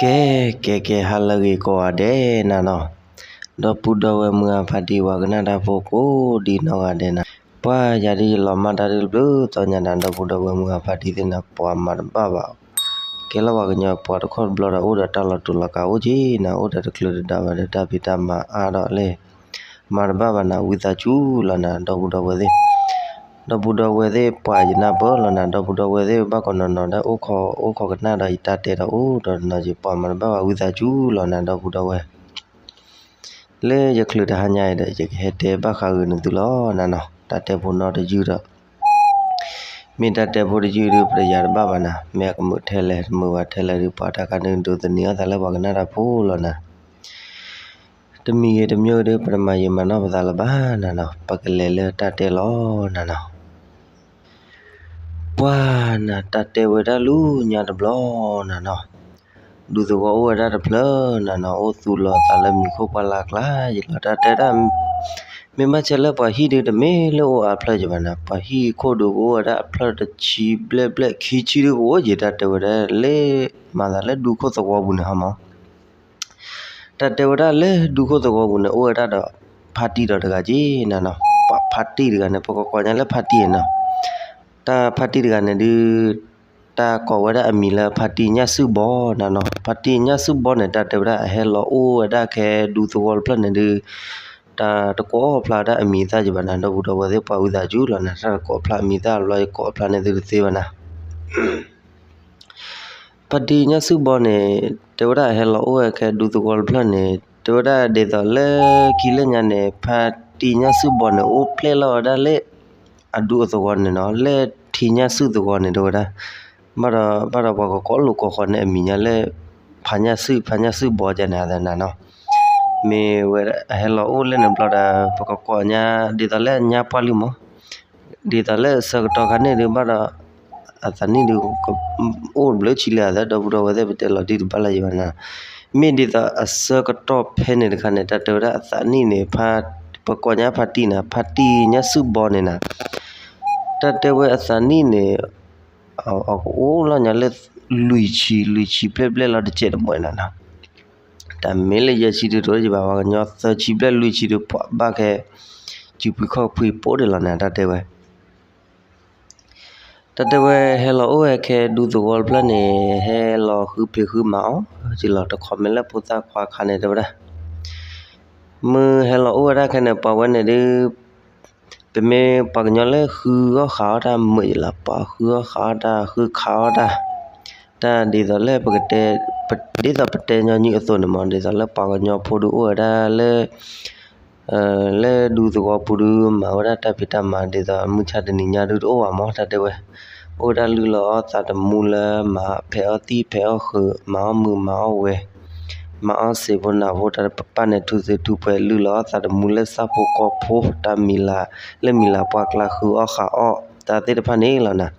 ကဲ ကဲ ကဲ ဟါလၢအဂ့ၤကိးဂၤဒဲးနၤနီၤ, ဒီပုၢ်ဒီဝဲၢ်မုၢ်ဂၤဖါတံၢ် ပှၤကနၣ်တၢ်ဖိကိးဒံနီၢ်ဂၤဒဲးနၤ, ပှၤယၤဒ်ယလီၤမၢ်တၢ်ဒ်တဘျုးသီညါနၤ ဒီပုၢ်ဒီဝဲၢ်မုၢ်ဂၤဖါတံၢ်သ့ၣ်နၤ ပှၤမၤတဘၣ်ဘၣ်, ကဲလၢပှၤကညီပှၤတခီတဘျီဒီး အိၣ်ဒီးတၢ်လီၤတူာ်လီၤကာ်အိၣ်က့ၤနၤ အိၣ်ဒီးတချုးတဒါဘၣ်ဒီး တၢ်ဖံးတၢ်မၤအါဒီးလဲၣ်, မၤတဘၣ်ဘၣ်နၤ ဝံသးစူၤလီၤနၤ ဒီပုၢ်ဒီဝဲၢ်သ့ၣ် ဒီပုၢ်ဒီဝဲၢ်သ့ၣ် ပှၤယနၢ်ပၢၢ်လီၤနၤ ဒီပုၢ်ဒီဝဲၢ်သ့ၣ် ဘၣ်ကီးနီၤနီၤဒီး အိၣ်ခိး အိၣ်ခိးကနၣ်ဒီး ယတၢ်တဲဒီးအိၣ်ဒီးနီၤ ယပှၤမၤတဘၣ်ဘၣ် ဝံသးစူၤလီၤနၤ ဒီပုၢ်ဒီဝဲၢ်, လၢယချုးတဟါညါအံၤဒီး ယကဟဲတဲဘၣ်ဃးဂ့ၤနသုလီၤနၤနီၤ တၢ်တဲဖိနီတယုၢ်ဒီး မ့ၢ်တၢ်တဲဖိတယုၢ်ဒီး ပတယၤတဘၣ်ဘၣ်နၤ မ့ၢ်အကမုာ်ထဲလဲၣ် တမုာ်ဘၣ်ထဲလဲၣ်ဒီး ပှၤတၢ်ခါန့ၣ် ဒိးသန့ၤအီၣ်သးလၢပှၤကနၣ်တၢ်ဖိလီၤနၤ တမံၤဂ့ၤတမံၤဂ့ၤဒီး ပတမၤယံာ်မၤနီၢ်ပသးလၢၤဘၣ်နၤနီၤ ပကလဲၤလၢတၢ်တဲလီၤနၤနီၤ ပှၤနၤ တၢ်တဲဝဲဒၣ်လၢညါတဘျီနၤနီၤ, ဒူသဝီအိၣ်ဝဲဒၣ်တဖျၢၣ်နၤနီၤ အိၣ်သူၣ်လီၤသးလၢမံၤခိၣ်ပှၢ်လၢ်ကျါယံၤလီၤ တၢ်တဲဒၣ် မ့ၢ်ဘၣ်ဆၣ်လၢပှၤဟံၣ်ဒုးတမ့ၢ်လၢအိၣ်အါဖျၢၣ်က့ၤဘၣ်နၤ ပှၤဟံၣ်ခိၣ်ဒုးကအိၣ်ဝဲဒၣ်အဖျၢၣ်တဆံဘျဲၣ်ဘျဲၣ်ခံဆံဒုးကအိၣ်က့ၤ တၢ်တဲဝဲဒၣ်လၢ မၤသးလၢဒူခိၣ်သဝီပူၤန့ၣ်ဟီမး တၢ်တဲဝဲဒၣ်လၢဒူခိၣ်သဝီပူၤန့ၣ် အိၣ်ဝဲဒၣ်ဒီး ဖါတံၢ်ဒီးတဂၤက့ၤနၤနီၤ ပှၤဖါတံၢ်တဂၤန့ၣ် ပကကိးညါလၢဖါတံၢ်နီၤ တၢ်ဖါတံၢ်တဂၤန့ၣ်ဒုး တၢ်ကိးဝဲဒၣ်အမံၤလၢဖါတံၢ်ညၣ်စုၣ်ဘီနၤနီၤ ဖါတံၢ်ညၣ်စုၣ်ဘီန့ၣ် တၢ်တဲဝဲဒၣ်အဟဲလီၤအိၣ်ဝဲဒၣ်ခဲဒူသဝီတဖျၢၣ်န့ၣ်ဒုး တၢ်တကိးဖျါဒၣ်အမံၤသၣ်က့ၤဘၣ်နၤ ဒီပုၢ်ဒီဝဲၢ်သ့ၣ်ပှၤဝံသးစူၤလီၤနၤ တၢ်တကိးဖျါအမံၤသၣ်ဘျီ ယကိးဖျါန့ၢ်သုတသ့ဘၣ်နၤ ဖါတံၢ်ညၣ်စုၣ်ဘီန့ၣ် တဲဝဲဒၣ်အဟဲလီၤအိၣ်ဝဲခဲဒူသဝီတဖျၢၣ်န့ၣ် တဲဝဲဒၣ်ဒ်သိးလၢခံလၢညါန့ၣ် ဖါတံၢ်ညၣ်စုၣ်ဘီန့ၣ် အိၣ်ဖျဲၣ်လီၤဝဲဒၣ်လၢ အဒူအသဝီန့ၣ်နီၤ လၢထံညၣ်စုၣ်သဝီန့ၣ် တဲဝဲဒၣ် ဘၣ်ဒီး ဘၣ်ဒီးပှၤကကိးလိာ်ကိးဃီန့ၣ်အမံၤညါလၢ ဖါညၣ်စုၣ် ဖါညၣ်စုၣ်ဘီကန့ၣ်အသးနၤနီၤ မ့ၢ်ဝဲအဟဲလီၤအိၣ်လၢန့ၣ်ဘျီဒီး ပကကိးညါ ဒ်သိးလၢအညါပှၢ်လံမး ဒ်သိးလၢအဆၢကတီၢ်ခါန့ၣ်ဒုးဘၣ်ဒီး အသးနံၣ်ဒုး အိၣ်ဘျၢဆံလၢအသး ဒီပုၢ်ဒီဝဲၢ်သ့ၣ် ပတဲလီၤဒ်တဘၣ်လၢၤဘၣ်နၤ, မ့ၢ်ဒ်သိးအဆၢကတီၢ်ဖဲန့ၣ်တခါန့ၣ် တၢ်တဲဝဲဒၣ်အသးနံၣ်န့ၣ် ဖါ ပကိးညါဖါတံၢ်နၤ ဖါတံၢ်ညၣ်စုၣ်ဘီန့ၣ်နၤ, တၢ်တဲဝဲအသးနံၣ်န့ၣ် အကအိၣ်လီၤညါလၢ လွံၢ်ဆံ လွံၢ်ဆံဘျဲၣ်ဘျဲၣ်လီၤတကဲးတမှဲၤနၤနီၤ, တၢ်မ့ၢ်လၢယဲၢ်ဆံဒုးတအိၣ်ယဘၣ် ပှၤကညီသၢဆံဘျဲၣ်လွံၢ်ဆံဒုး ပှၤဘၣ်ခဲ စုပှံၤခီၣ်ပှံၤပိာ်ဒဲးလီၤနၤ တၢ်တဲဝဲ တၢ်တဲဝဲဟဲလီၤအိၣ်ဝဲခဲဒူသဝီတဖျၢၣ်န့ၣ် ဟဲလီၤဃုဖံးဃုမၤအီၣ်က့ၤလီၤ တခီမ့ၢ်လၢဖိသၣ်ခွါခါန့ၣ် တဲဝဲဒၣ် မ့ၢ်ဟဲလီၤအိၣ်ဝဲဒၣ်ခဲန့ၣ် ပှၤဝဲန့ၣ်ဒုး ပမ့ၢ်ပှၤကညီလၢဃုအီၣ်ဃးအီၣ်တၢ်မုာ်ယလီၤ ပှၤဃုအီၣ်ဃးအီၣ်တၢ် ဃုခးအီၣ်တၢ်, တၢ်ဒ်သိးလၢပကတဲ ဒ်သိးပတဲညီနုၢ်အသိးန့ၣ်မး ဒ်သိးလၢပှၤကညီဖိဒုးအိၣ်ဝဲဒၣ်လၢ လၢဒူသဝီပူၤဒုး မၤဝဲဒၣ်တၢ်ဖံးတၢ်မၤ ဒ်သိးမုၢ်ဆါတနံၤညါဒုးတအိၣ်ဘၣ်မး တၢ်တဲဝဲ, အိၣ်ဝဲဒၣ်လုၢ်လီၤအီၣ်သးတမူလၢမၤဖဲးအီၣ်သံၣ်ဖဲးအီၣ်ဃုာ် မၤအီၣ်မုာ်မၤအီၣ်ဝဲ မၤအီၣ်စံာ်ဖိနၢ်ဖိတၢ်တပာ်န့ၣ် ထူသ့ထူပှဲၤ လုၢ်လီၤအီၣ်သးတမူလၢဆၣ်ဖိကီၢ်ဖိ တၢ်မံၤလၢ် လၢမံၤလၢ်ပှၢ်ကျါဃုအီၣ်ဃးအီၣ် တၢ်သ့ၣ်တဖၣ်န့ၣ်လီၤနၤ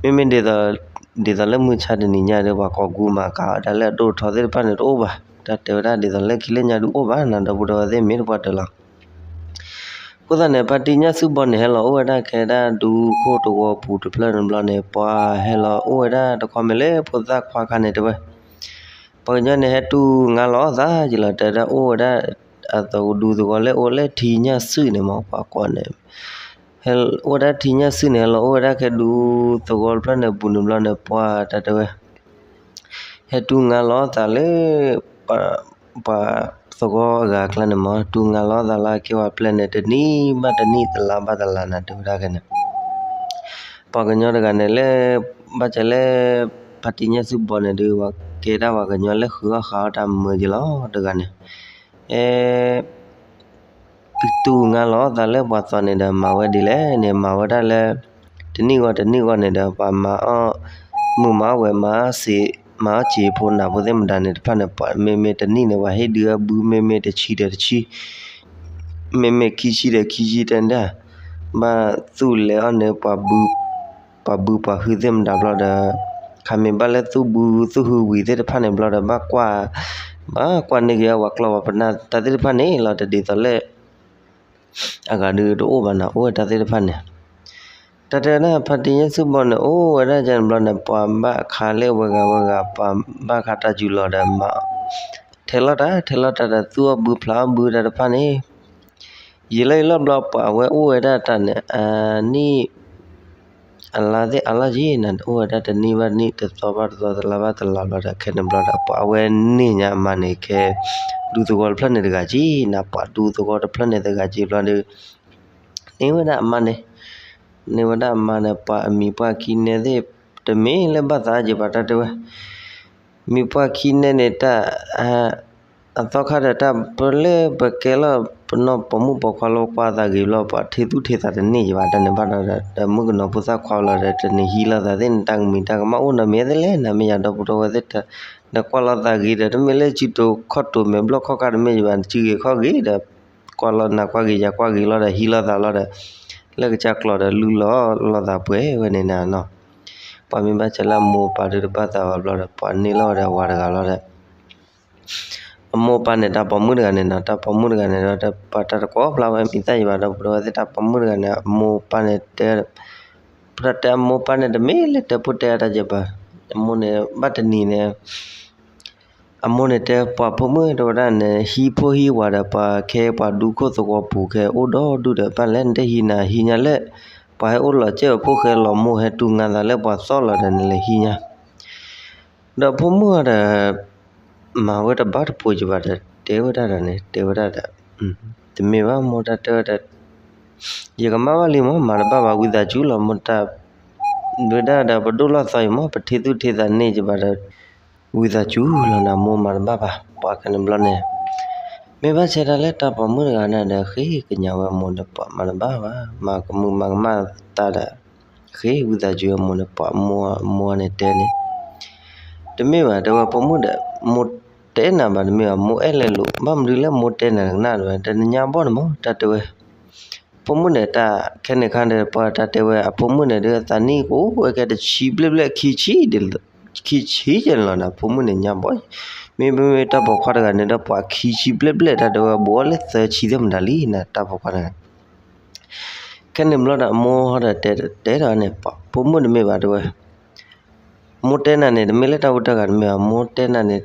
မ့မ့ၢ်ဒ်သိး ဒ်သိးလၢမုၢ်ဆါတနံၤညါဒီး ပှၤကိးကူမၤကၤဝဲဒၣ်လၢအဒိၣ်ထီသ့ၣ်တဖၣ်န့ၣ်တအိၣ်ဘၣ်, တၢ်တဲဝဲဒၣ်ဒ်သိးလၢခံလၢညါဒုးအိၣ်ဘၣ်နၤ ဒီပုၢ်ဒီဝဲၢ်သ့ၣ်မ့ၢ်တပှၢ်တၢၢ်လီၤ. အဃိသတးန့ၣ် ဖါတံၢ်ညၣ်စုၣ်ဘီန့ၣ် ဟဲလီၤအိၣ်ဝဲဒၣ်ခဲဒၣ်ဒူခိၣ်သဝီပူၤတဖျၢၣ်န့ၣ်ဘျီန့ၣ် ပှၤဟဲလီၤအိၣ်ဝဲဒၣ်တခီမ့ၢ်လၢဖိသၣ်ခွါခါန့ၣ်တဲဝဲ ပှၤကညီန့ၣ် ဟဲတူၢ်ငါလီၤအီၣ်သးယလီၤ တဲဝဲဒၣ်အိၣ်ဝဲဒၣ် အသဝီဒူသဝီလၢအိၣ်လၢထံညၣ်စုၣ်န့ၣ်မး ပှၤကိးန့ၣ် ဟဲအိၣ်ဝဲဒၣ်ထံညၣ်စုၣ်န့ၣ် ဟဲလီၤအိၣ်ဝဲဒၣ်ခဲဒူသဝီတဖျၢၣ်န့ၣ်ပူၤန့ၣ်ဘျီန့ၣ် ပှၤတၢ်တဲဝဲ ဟဲတူၢ်ငါလီၤအီၣ်သးလၢ ပှၤသဝီအဂၤအကျါန့ၣ်မး တူၢ်ငါလီၤအီၣ်သးလၢက့ၤဝဲဖျဲၣ်န့ၣ် တနံၣ်ဘၣ်တနံၣ် တလါဘၣ်တလါနၤ တဲဝဲဒၣ်ခဲန့ၣ် ပှၤကညီတဂၤန့ၣ်လၢ ဘၣ်ဆၣ်လၢ ဖါတံၢ်ညၣ်စုၣ်ဘီန့ၣ်ဒုး ပှၤကဲဒၣ်ပှၤကညီလၢဃုအီၣ်ဃးအီၣ်တၢ်မုာ်ယလီၤ တဂၤန့ၣ် ဟဲ တူၢ်ငါလီၤအီၣ်သးလၢပှၤသီန့ၣ်ဒီး မၤဝဲဒ်လဲၣ်န့ၣ် မၤဝဲဒၣ်လၢ တနံၣ်ဂီၢ်တနံၣ်ဂီၢ်န့ၣ်ဒီး ပှၤမၤအီၣ်မုာ်မၤအီၣ်ဝဲ မၤအီၣ်စံာ် မၤအီၣ်စံာ်ဖိနၢ်ဖိသ့ၣ်မတၤန့ၣ်တဖၣ်န့ၣ် ပှၤမ့မ့ၢ်တနံၣ်န့ၣ် ပှၤဟ့ၣ်ဒုးအဘု မ့မ့ၢ်တဆံဒီးတဆံ မ့မ့ၢ်ခံဆံဒီးခံဆံတဲဒၣ် ဘၣ်သူၣ်လဲၤအီၣ်န့ၣ် ပှၤဘုပှၤဟုသ့ၣ်မတၤဘျီဒီး ခါမ့ၢ်ဘၣ်လၢသူၣ်ဘုသူၣ်ဟုဝံၤသ့ၣ်တဖၣ်န့ၣ်ဘျီဒီး ဘၣ်ကွၢ် ဘၣ်ကွၢ်န့ၢ်က့ၤအဝဲကျီၢ်ဝဲပနၢ်တၢ်သ့ၣ်တဖၣ်န့ၣ်လီၤ တဒ်သိးလၢ အဂၤဒုးတအိၣ်ဘၣ်နၤ အိၣ်ဝဲတၢ်သ့ၣ်တဖၣ်န့ၣ် တၢ်တဲဝဲဒၣ် ဖါတံၢ်ညၣ်ဆူၣ်ဘီန့ၣ် အိၣ်ဝဲဒၣ်ကန့ၣ်ဘျီန့ၣ် ပှၤဘၣ်ခးလၢဝဲဂၤဝဲဂၤ ပှၤဘၣ်ခးတၢ်စူၤလီၤဒီးမၤ ထဲးလီၤတၢ် ထဲးလီၤတၢ်ဒီး သူၣ်အီၣ်ဘုဖျးအီၣ်ဘုတၢ်တဖၣ်န့ၣ် ယံာ်လီၤယံာ်လီၤဘျီ ပှၤအဝဲအိၣ်ဝဲဒၣ်တၢ်န့ၣ် အနံၣ် အလါသ့ၣ်အါလီၤက့ၤနၤ အိၣ်ဝဲဒၣ်တနံၣ်ဘၣ်တနံၣ် တသီဘၣ်တသီ တလါဘၣ်တလါဘျီဒီး ခဲန့ၣ်ဘျီဒီး ပှၤအဝဲန့ၢ်ညါအမါန့ၣ် ခဲ ဒူသဝီတဖျၢၣ်န့ၣ်တဂၤက့ၤနၤ ပှၤဒူသဝီတဖျၢၣ်န့ၣ်တဂၤက့ၤဘျီဒီး န့ၢ်ဝဲဒၣ်အမါန့ၣ် န့ၢ်ဝဲဒၣ်အမါန့ၣ် ပှၤအမံၤပှၢ်ခံနဲသ့ၣ် တမ့ၢ်လၢဘၣ်သးက့ၤဘၣ်တၢ်တဲဝဲ မံၤပှၢ်ခံနဲန့ၣ်တၢ် အသီခါဒီးတၢ်ပလၢပကဲလီၤ ပနီၢ်ပိာ်မုၣ်ပိာ်ခွါလၢကွၢ်သးဂ့ၤဘျီ ပှၤထံသူၣ်ထံသးတန့ၢ်က့ၤဘၣ် တၢ်န့ၣ်ဘၣ်ဒီး တမုၣ်ကနီၤဖိသၣ်ခွါလီၤဒီး တနံၤဟံးလိာ်သးသ့ၣ်န့ၣ် တၢ်ကမံၤတၢ်ကမၣ်အိၣ်နီတမံၤသ့ၣ်လဲၣ် နမ့ၢ်ယၤဒီပုၢ်ဒီဝဲၢ်သ့ၣ် နကွၢ်လိာ်သးဂ့ၤဒီး တမ့ၢ်လၢစုတိၤခီၣ်တိၤမဲာ်ဘျီၣ်ခီၣ်ကါတမ့ၢ်က့ၤဘၣ် နစုဂ့ၤခီၣ်ဂ့ၤဒီး ကွၢ်လိာ်နၤကွၢ်ဂ့ၤယၤကွၢ်ဂ့ၤလီၤဒီး ဟံးလိာ်သးလီၤဒီး လၢကစၢ်ကျီၤဒီးလုၢ်လီၤလိာ်သးပှဲၤဝဲန့ၣ်နၤနီၤ ပှၤမ့ၢ်ဘၣ်စၢၤလၢအမိၢ်အပၢ်ဒုးတဘၣ်သးဘၣ်ဘျီဒီး ပှၤန့ၢ်လီၤဝဲဒီးအဝၤတဂၤလီၤဒီး အမိၢ်အပၢ်န့ၣ် တၢ်ပိာ်မုၣ်တဂၤန့ၣ်နီၤ တၢ်ပိာ်မုၣ်တဂၤန့ၣ်ဒီး ပှၤတၢ်တကိးဖျါဝဲမံၤသၣ်ယံၤဘၣ်ဒီး ပဒီဝဲသ့ၣ်တၢ်ပိာ်မုၣ်တဂၤန့ၣ် အမိၢ်အပၢ်န့ၣ်တဲ ပတၢ်တဲအမိၢ်အပၢ်န့ၣ် တမ့ၢ်လၢတဲဖိတဲအတၢ်ယံၤဘၣ် အမိၢ်န့ၣ် ဘၣ်တနံၤန့ၣ် အမိၢ်န့ၣ်တဲပှၤဖိမုၣ်တဝဲဒၣ်န့ၣ် ဟံးဖိဟံးဝၤဒီး ပှၤခဲပှၤဒူခိၣ်သဝီပူၤခဲအိၣ်ဒီဒူၣ်ဒီး ဘၣ်လဲၣ်နတဟံးနၤဟံးညါလၢ ပှၤဟဲအိၣ်လီၤစဲၣ်အဖိဃဲလီၤမိၢ်ဟဲတူၢ်ငါသးလၢပှၤသီၣ်လီၤဒီး နလဲၤဟံးညါ ဒီးဖိမုၣ်အီၤဒီး မၤဝဲတဘၣ်တပိၤကဘၣ်ဒီး တဲဝဲဒၣ်ဒီးန့ၣ် တဲဝဲဒၣ်ဒီး တမ့ၢ်ဘၣ်မိၢ်တၢ်တဲဝဲဒီး ယကမၣ်ဘၣ်လံမး မၤတဘၣ်ဘၣ် ဝံသးစူၤလီၤ မိၢ်တၢ် ဝဲဒၣ်ဒီး ပဒိၣ်လီၤသီအံၤမး ပထံသူၣ်ထံသးန့ၢ်ကဘၣ်ဒီး ဝံသးစူၤလီၤနၤ မိၢ်မၤတဘၣ်ဘၣ် ပှၤကန့ၣ်ဘျီန့ၣ် မ့ၢ်ဘၣ်ဆဲးတၢ်လၢတၢ်ပိာ်မုၣ်တဂၤန့ၣ်ဒီး ဃ့ကညးဝဲအမိၢ်ဒီး ပှၤမၤတဘၣ်ဘၣ် မၤကမုာ်မၤကမၣ်သးဒီး ဃ့ဝံသးစူၤအမိၢ်န့ၣ် ပှၤမိၢ်အမိၢ်န့ၣ်တဲန့ၣ် တမ့ၢ်ဘၣ် တဲဝဲဖိမုၣ်ဒီး မိၢ်တဲနၤဘၣ်တမ့ၢ်ဘၣ် မိၢ်အဲၣ်လဲၤလိာ် ဘၣ်မနုၤလၢမိၢ်တဲနၤကနၣ်တဝဲ တနညါဘီၣ်န့ၣ်မး တၢ်တဲဝဲ ဖိမုၣ်န့ၣ် တၢ်ခဲန့ၣ်ခါဒီး ပှၤတၢ်တဲဝဲ အဖိမုၣ်န့ၣ်ဒီး သးနံၣ်ကအိၣ်ဝဲကဲတဆံဘျဲၣ်ဘျဲၣ် ခံဆံ ခံဆံကဲလီၤနၤ ဖိမုၣ်န့ၣ်ညါဘီၣ် မ့မ့ၢ်တၢ်ပိာ်ခွါတဂၤန့ၣ်ဒီး ပှၤခံဆံဘျဲၣ်ဘျဲၣ် တၢ်တဲဝဲ ဘူးအီၤလၢသၢဆံသ့ၣ်မတၤလံနၤ တၢ်ပိာ်ခွါတဂၤ ခဲန့ၣ်ဘျီဒီးအမိၢ်ဟီဒီးတဲတဲဒီးန့ၣ် ဖိမုၣ်တမ့ၢ်ဘၣ်တဲဝဲ မိၢ်တဲနၤန့ၣ် တမ့ၢ်လၢတၢ်ဝံတၢ်ဂၤတမ့ၢ်ဘၣ် မိၢ်တဲနၤန့ၣ်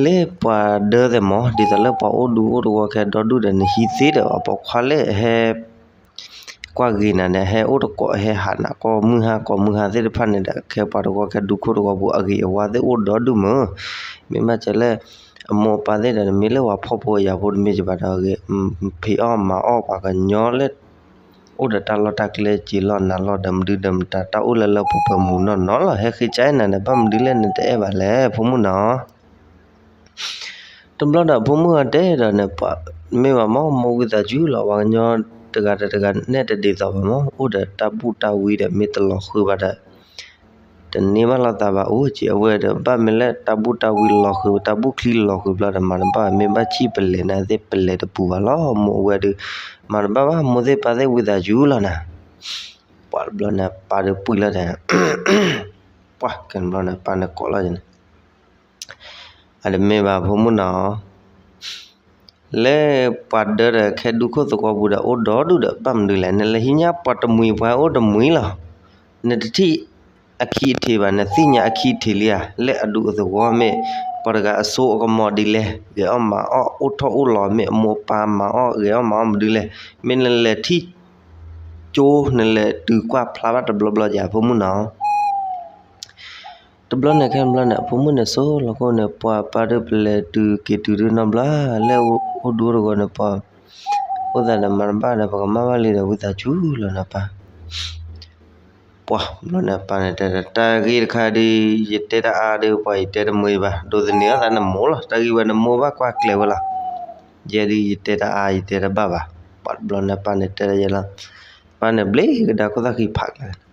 လၢပှၤဒၢသဲးမး ဒ်သိးလၢပှၤအိၣ်ဒူအိၣ်တဝီခဲဒီဒူၣ်ဒီး နဟံးသ့ဒီး အပိာ်ခွါလၢအဟဲ ကွၢ်ဂ့ၤနၤန့ၣ် ဟဲအိၣ်တကိးဟဲဟးနၤ ကိးမုၢ်ဟါကိးမုၢ်ဟါသ့ၣ်တဖၣ်န့ၣ်ဒီး ခဲပှၤတဝီခဲဒူခိၣ်တဝီပူၤ အဂ့ၤအဝါသ့ၣ်အိၣ်ဒီဒူၣ်မး မ့ၢ်ဘၣ်စၢၤလၢ အမိၢ်အပၢ်သ့ၣ်ဒီး တမ့ၢ်လၢပှၤဖှီၣ်ဖိယာ်ဖိတမ့ၢ်ကဘၣ်ဒီး ဂ့ၤ ဖံးအီၣ်မၤအီၣ်ပှၤကညီလၢ အိၣ်ဒီးတၢ်လီၢ်တၢ်ကျဲစ့လီၢ်နၤလီၢ်ဒီး မနုၤဒီးမတၤ တၢ်အိၣ်လၢလၢပှဲၤပှဲၤမူးနီၢ်နီၢ်လီၤ ဟဲဃ့ကၠါနၤဒီး ဘၣ်မနုၤလဲၣ်နတအဲၣ်ဘၣ်လဲၣ် ဖိမုၣ်နီၤ တဘျီဒီးဖိမုၣ်အီၤတဲဒီးန့ၣ် ပှၤမ့ၢ်ဘၣ်မး မိၢ်ဝံသးစူၤလီၤ ပှၤကညီတဂၤဒီးတဂၤနဲၣ်တဒ်သိးဘၣ်မး အိၣ်ဒီးတၢ်ဘူၣ်တၢ်ဝံဒီး မ့ၢ်တလီၤဃုာ်ဘၣ်ဒီး တန့ၢ်ဘၣ်လိာ်သးဘၣ်အိၣ်က့ၤ အဝဲဒီးဘၣ်မ့ၢ်လၢတၢ်ဘူၣ်တၢ်ဝံလီၤဃုာ် တၢ်ဘူၣ်ချံလီၤဃုာ်ဘျီဒီး မၤတဘၣ် မ့ၢ်ဘၣ်ဆံၣ်ပလဲၤနၤသ့ၣ်ပလဲၤတပူၤဘၣ်လီၤ မိၢ်အဝဲဒီး မၤတဘၣ်ဘၣ် မိၢ်သ့ၣ်ပၢ်သ့ၣ်ဝံသးစူၤလီၤနၤ ပှၤတဘျီန့ၣ် ပၢ်ဒီးပှံၢ်လီၤဒီး ပှၤကန့ၣ်ဘျီန့ၣ် ပၢ်န့ၣ်ကိးလီၤန့ၣ် အတမ့ၢ်ဘၣ်ဖိမုၣ်နီၤ လၢပှၤဒၢဒီးခဲဒူခိၣ်သဝီပူၤဒီး အိၣ်ဒီဒူၣ်ဒီး ဘၣ်မနုၤလဲၣ် နလဲၤဟံးညါပှၤတမှံၤပှၤအိၣ်တမှံၤလီၤ နတထံၣ်အခံအထံးဘၣ် နသ့ၣ်ညါအခံအထံးလံဧါ လၢအဒူအသဝီမ့ၢ် ပှၤတဂၤအစိအကမီၤဒ်လဲၣ် ဂဲၤအီၣ်မၤအီၣ်အိၣ်ထီၣ်အိၣ်လီၤမ့ၢ် အမိၢ်အပၢ်မၤအီၣ်ဂဲၤအီၣ်မၤအီၣ်မနုၤလဲၣ် မ့ၢ်နလဲၤထံၣ် ကၠိ နလဲၤတုၤကွၢ်ဖျါဘၣ်တဘျီဘျီယၤ ဖိမုၣ်နီၤ တဘျီန့ၣ်ခဲဘျီန့ၣ် အဖိမုၣ်န့ၣ်စိၤလီၤခိၣ်န့ၣ် ပှၤပၢ်ဒုးပလဲၤတုၤက့ၤတုၤဒုးနီတဘျီ လၢအိၣ်ဒူအိၣ်တဂီၤန့ၣ် ပှၤအိၣ်သးဒီးမၤတဘၣ်ဒီး ပကမၣ်ဘၣ်လံဒီး ဝံသးစူၤလီၤနၤပၢ် ပှၤဘျီန့ၣ် ပၢ်န့ၣ်တဲဒီး တၢ်ဂ့ၢ်တခါဒီး ယတဲတအါဒီး ပှၤယတဲတမုာ်ဘၣ် ဒိးသန့ၤအသးနမိၢ်လီၤ တၢ်ဂ့ၢ်ဝဲနမိၢ်ဘၣ်ကွၢ်ကျဲၤဝဲလီၤ ယဲဒုးယတဲတအါ ယတဲတဘၣ်ဘၣ် ပှၤတဘျီန့ၣ် ပၢ်န့ၣ်တဲဒီးယဲလီၤ ပၢ်န့ၣ်ဘျ့ကဒါခိၣ်သၣ်ဃံဖးကျၢၤ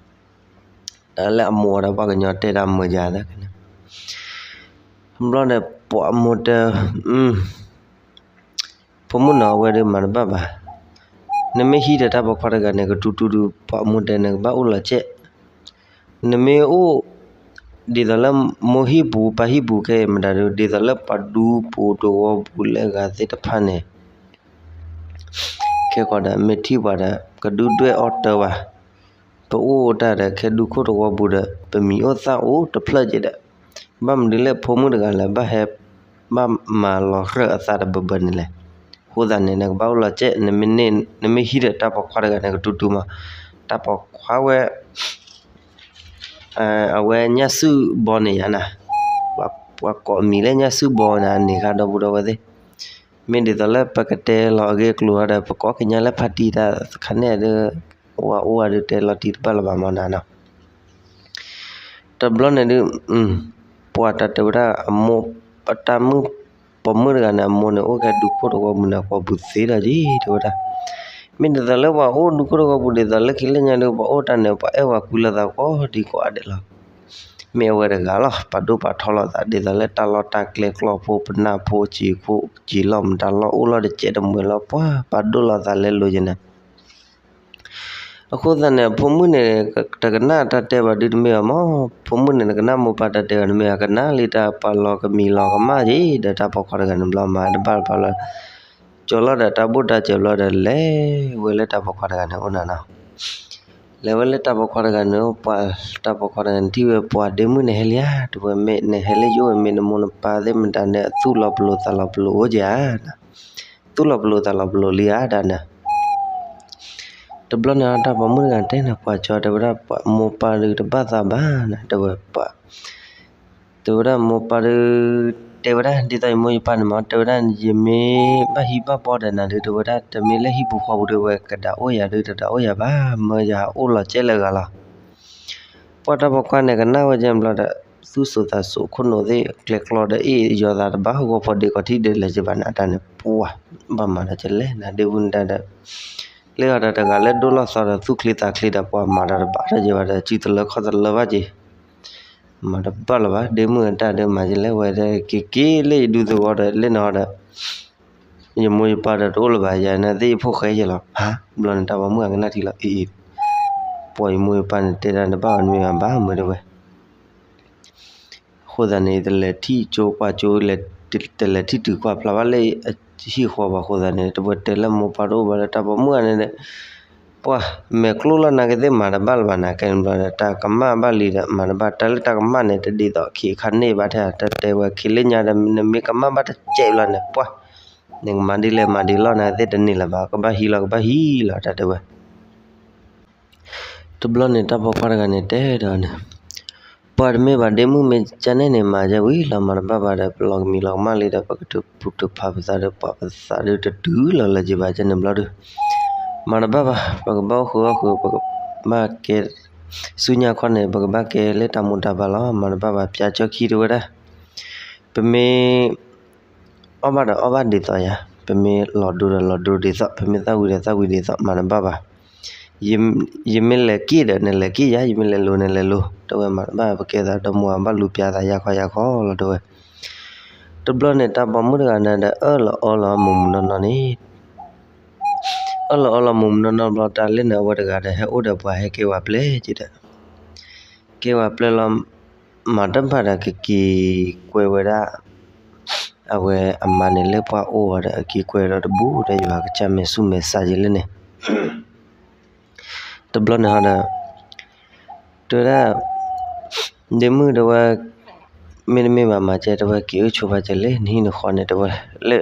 တၢ်လၢအမိၢ်ဒီးပှၤကညီတဲတၢ်မုာ်ယၤသးန့ၣ် ဘျီန့ၣ် ပှၤအမိၢ်တဲ ဖိမုၣ်နီၤ အဝဲဒုးမၤတဘၣ်ဘၣ် နမ့ၢ်ဟံးဒီးတၢ်ပိာ်ခွါတဂၤန့ၣ် ကတူတူဒုး ပှၤအမိၢ်တဲန့ၣ် ကဘၣ်အိၣ်လီၤစဲး နမ့ၢ်အိၣ် ဒ်သိးလၢမိၢ်ဟံၣ်ပူၤပၢ်ဟံၣ်ပူၤခဲအံၤမတၤဒုး ဒ်သိးလၢပှၤဒူပူၤတဝီပူၤလၢအဂၤသ့ၣ်တဖၣ်န့ၣ် ခဲကီးဒီးမ့ၢ်ထံၣ်ပှၤဒီး ကဒုၣ်ဒွဲၣ်အီၣ်တၢ်ဘၣ် ပအိၣ်တၢ်ဒီးခဲဒူခိၣ်သဝီပူၤဒီး ပမံၤအိၣ်သၣ်အိၣ်တဖျၢၣ်က့ဒီး ဘၣ်မနုၤလၢဖိမုၣ်တဂၤလၢဘၣ်ဟဲ ဘၣ်မၤလီၤရၢၢ်အသးတဘၢဘၢန့ၣ်လဲၣ်. အဃိသတးန့ၣ် နကဘၣ်အိၣ်လီၤစဲး နမ့ၢ်ဟံးဒီးတၢ်ပိာ်ခွါတဂၤန့ၣ် ကတူၢ်တူၢ်မး, တၢ်ပိာ်ခွါဝဲ အဝဲညၣ်စုၣ်ဘီန့ၣ်ယါနၤ, ပှၤကိးအမံၤလၢညၣ်စုၣ်ဘီန့ၣ် အန့ၣ်ခါဒီပုၢ်ဒီဝဲၢ်သ့ၣ်, မ့ၢ်ဒ်သိးလၢပကတဲလီၤအဂ့ၢ်အကျိၤဒီး ပကိးကညါလၢဖါတံၢ်တၢ်ခါန့ၣ်ဒီး ဝဲအိၣ်ဝဲဒုးတဲလီၤတံၢ်တဘၣ်လၢၤဘၣ်မနီၤနီၤ. တဘျီန့ၣ်ဒုး ပှၤတၢ်တဲဝဲဒၣ်အမိၢ် အတၢ်မုၣ် ပိာ်မုၣ်တဂၤန့ၣ် အမိၢ်န့ၣ် အိၣ်ကဲဒူခိၣ်တဝီပူၤန့ၣ် ကွီၢ်ပူၤသ့လီၤက့ၤ တဲဝဲဒၣ်. မ့ၢ်ဒ်သိးလၢပှၤအိၣ်ဒူခိၣ်တဝီပူၤဒ်သိးလၢခံလၢညါဒုး ပှၤအိၣ်တၢ်န့ၣ် ပှၤအဲၣ်ပှၤကွံလိာ်သးကိးဒံကိးဂၤဒဲးလီၤ. မ့ၢ်အဝဲတဂၤလီၤ ပာ်ဒိၣ်ပာ်ထီလိာ်သး ဒ်သိးလၢတၢ်လီၢ်တၢ်ကျဲ ကျီၢ်ဖိပနၢ်ဖိ စံာ်ခိၣ်စံာ်လီၢ်မတၤလီၢ် အိၣ်လီၤတစဲးတမှဲၤလီၤ ပှၤပာ်ဒိၣ်လိာ်သးလဲလိာ်က့ၤန့ၣ် အဃိသတးန့ၣ် ဖိမုၣ်န့ၣ် တကနၣ်တၢ်တဲဘၣ်ဒုးတမ့ၢ်ဘၣ်မး, ဖိမုၣ်န့ၣ် တကနၣ်မိၢ်ပၢ်တၢ်တဲဘၣ်တမ့ၢ်ဘၣ်, ကနၣ်လံတၢ်ပှၤလီၤကမံၤလီၤကမၣ်က့ၤ ဒီးတၢ်ပိာ်ခွါတဂၤန့ၣ်ဘျီ မၤတဘၣ်တဘၣ်လီၤ, ကၠီၤလီၤဒီးတၢ်ဘိၣ်တၢ်စၢၤဘျီဒီး လဲၤဝဲလၢတၢ်ပိာ်ခွါတဂၤန့ၣ်အိၣ်နၤနီၤ. လဲၤဝဲလၢတၢ်ပိာ်ခွါတဂၤန့ၣ် ပှၤတၢ်ပိာ်ခွါတဂၤန့ၣ် ထံၣ်ဝဲပှၤဒ့မုၣ်န့ၣ်ဟဲလံဧါ, တဝဲမ့ၢ်နဟဲလၢယအိၣ် မ့ၢ်နမိၢ်နပၢ်သ့ၣ်မတၤန့ၣ် အသူၣ်လီၤပလိာ်သးလီၤပလိာ်အိၣ်က့ၤဧါ, သူၣ်လီၤပလိာ်သးလီၤပလိာ်လံဧါဒၣ်န့ၣ် တဘျီန့ၣ် တၢ်ပိာ်မုၣ်တဂၤတဲန့ၣ် ပှၤကၠီတဲဝဲဒၣ် မိၢ်ပၢ်ဒုးတဘၣ်သးဘၣ်န့ၣ် တဲဝဲပှၤ တဲဝဲဒၣ်မိၢ်ပၢ်ဒုး တဲဝဲဒၣ် ဒ်သိးယမိၢ်ယပၢ်န့ၣ်မး တဲဝဲဒၣ် ယမ့ၢ်ဘၣ်ဟံးဘၣ်ဘီဒီးနၤဒုး တဲဝဲဒၣ် တမ့ၢ်လၢဟံၣ်ပူၤဃီပူၤဒုး ဝဲကဒၣ်အိၣ်ယၤဒုး တဒၣ်အိၣ်ယၤဘၣ် မၢယဟးအိၣ်လီၤကဲလၢအဂၤလီၤ. ပှၤတၢ်ပိာ်ခွါန့ၣ် ကနၣ်ဝဲကဲဘျီဒီး သူၣ်စိၤသးစိၤခိၣ်နူာ်သ့ၣ် ကျဲကျီဒီးအ့ၣ်ယီၤသးတဘၣ် ဟီၣ်ကဝီၤဖိဒ့ကီးထံၣ်ဒဲးလဲၤကဘၣ်န့ၣ် အတၢ်န့ၣ် ပှၤ ဘၣ်မၤဒီးကလဲၣ်နၤ ဒ့မုၣ်တၢ်ဒီး လၢအီၤဒီးတဂၤလၢဒိၣ်လီၤသီဒီးသူၣ်ချ့သးချ့ဒီး ပှၤမၤတၢ်တဘၣ်ထီၣ်က့ၤဘၣ်ဒီး စုတလၢခီၣ်တလၢဘၣ်က့ၤ မၤတဘၣ်လၢၤဘၣ် ဒ့မုၣ်အတၢ်ဒီးမၤကလဲၣ် ဝဲဒီးက့ၤက့ၤလၢယဒူသဝီဒီး လၢနဟီဒီး ယမိၢ်ယပၢ်ဒီးတအိၣ်လၢၤဘၣ် ယၤန့ၣ်သ့ၣ်ယဖိၣ်ဃဲယဲလီၤ ဟါ ဘျီန့ၣ် တၢ်ပိာ်မုၣ်အကနၣ်ထံလီၤ အ့ၣ်အ့ၣ် ပှၤယမိၢ်ယပၢ်န့ၣ်တဲတၢ်တဘၣ်ဝဲတမ့ၢ်ဘၣ် မၢတဲဝဲ အဃိသတးန့ၣ် တလဲၤထံၣ်ကၠိကွၢ်ကၠိ တလဲၤထံၣ်တုၤကွၢ်ဖျါဘၣ်လၢအဟံၣ်ဃီဘၣ်အဃိသတးန့ၣ် တဝဲတဲလၢမိၢ်ပၢ်တအိၣ်ဘၣ်လၢတၢ်ပိာ်မုၣ်ဂၤန့ၣ် ပှၤမဲာ်ကျိၣ်လီၤနၤကသ့ၣ်မၤတဘၣ်လၢၤဘၣ်နၤ ကဲန့ၣ်ဘျီဒီး တၢ်ကမၣ်ဘၣ်လံဒီး မၤတဘၣ်တၢ်လၢတၢ်ကမၣ်န့ၣ် တဒ်သိးခံခါန့ၣ်ဘၣ်ထဲ တတဲဝဲခံလၢညါဒီး နမ့ၢ်ကမၣ်ဘၣ်တစဲးဘျီန့ၣ် ပှၤ နကမၤဒ်လဲၣ်မၤဒ်လဲၣ်နၤသ့ၣ်တန့ၢ်လၢၤဘၣ် ကဘၣ်ဟံးလီၤ ကဘၣ်ဟံးလီၤ တၢ်တဲဝဲ တဘျီန့ၣ် တၢ်ပိာ်ခွါတဂၤန့ၣ်တဲဒီးန့ၣ် ပှၤတမ့ၢ်ဘၣ်ဒ့မုၣ်မ့ၢ်ကန့ၣ်န့ၣ် မၤယဲဝံၤလီၤ မၤတဘၣ်ဘၣ်ဒီး ပလီၤကမံၤလီၤကမၣ်လံဒီး ပကထုးဖုးထုးဖးပသးဒီး ပှၤပသးဒုးတတုၤလီၤလၢၤက့ၤဘၣ် ကန့ၣ်ဘျီဒုး မၤတဘၣ်ဘၣ် ပကဘၣ်အိၣ်ဃုာ်အီၣ်ဃုာ် ပကဘၣ်ကဲ ဆူညါခီန့ၣ် ပကဘၣ်ကဲလၢတၢ်မိၢ်တၢ်ပၢ်လီၤ မၤတဘၣ်ဘၣ် ပျးကၠီခံတဲဝဲဒၣ် ပမ့ၢ် အီၣ်ဘၣ်ဒီးအီၣ်ဘၣ်ဒ်သိးယၤ ပမ့ၢ်လီၤဒိဒီးလီၤဒိဒ်သိး ပမ့ၢ်သၣ်ဝံၤဒီးသၣ်ဝံၤဒ်သိး မၤတဘၣ်ဘၣ် ယမ့ၢ်လဲၤက့ၣ်ဒီးနလဲၤက့ၣ်ယၤ ယမ့ၢ်လဲၤလိၤနလဲၤလိၤ တဲဝဲမၤတဘၣ် ပကဲသးဒီမါဝၤ ဘၣ်လူၤပျါသးယါခီယါခီလီၤ တဲဝဲ တဘျီန့ၣ် တၢ်ပိာ်မုၣ်တဂၤန့ၣ်ဒီး အၢၣ်လီၤအီလီၤမုၢ်မုၢ်နီၢ်နီၢ်န့ၣ် အၢၣ်လီၤအီလီၤမုၢ်မုၢ်နီၢ်နီၢ်ဘျီ တၢ်လၢန့ၣ် အဝဲတဂၤဒီး ဟဲအိၣ်ဒီးပှၤဟဲကဲဝဲပျဲၢ်က့ၤဒီး ကဲဝဲပျဲၢ်လီၤ မၤတဘၣ်ဒီးကက့ၤကွဲဝဲဒၣ် အဝဲအမါန့ၣ်လၢပှၤအိၣ်ဝဲဒီး အက့ၤကွဲဒီးတဘူးဒီး ယွၤကစၢ်မဲာ်ဆူၣ်မဲာ်ဆါယဲလၢန့ၣ် တဘျီန့ၣ်ဟီဒီး တဲဝဲဒၣ် ဒ့မုၣ်တဲဝဲ မ့တမ့ၢ်ဘၣ်မၤကဲ တဲဝဲက့ၤအိၣ်ဆိးဘၣ်ကဲလၢနဟံၣ်နဃီန့ၣ် တဲဝဲ လၢ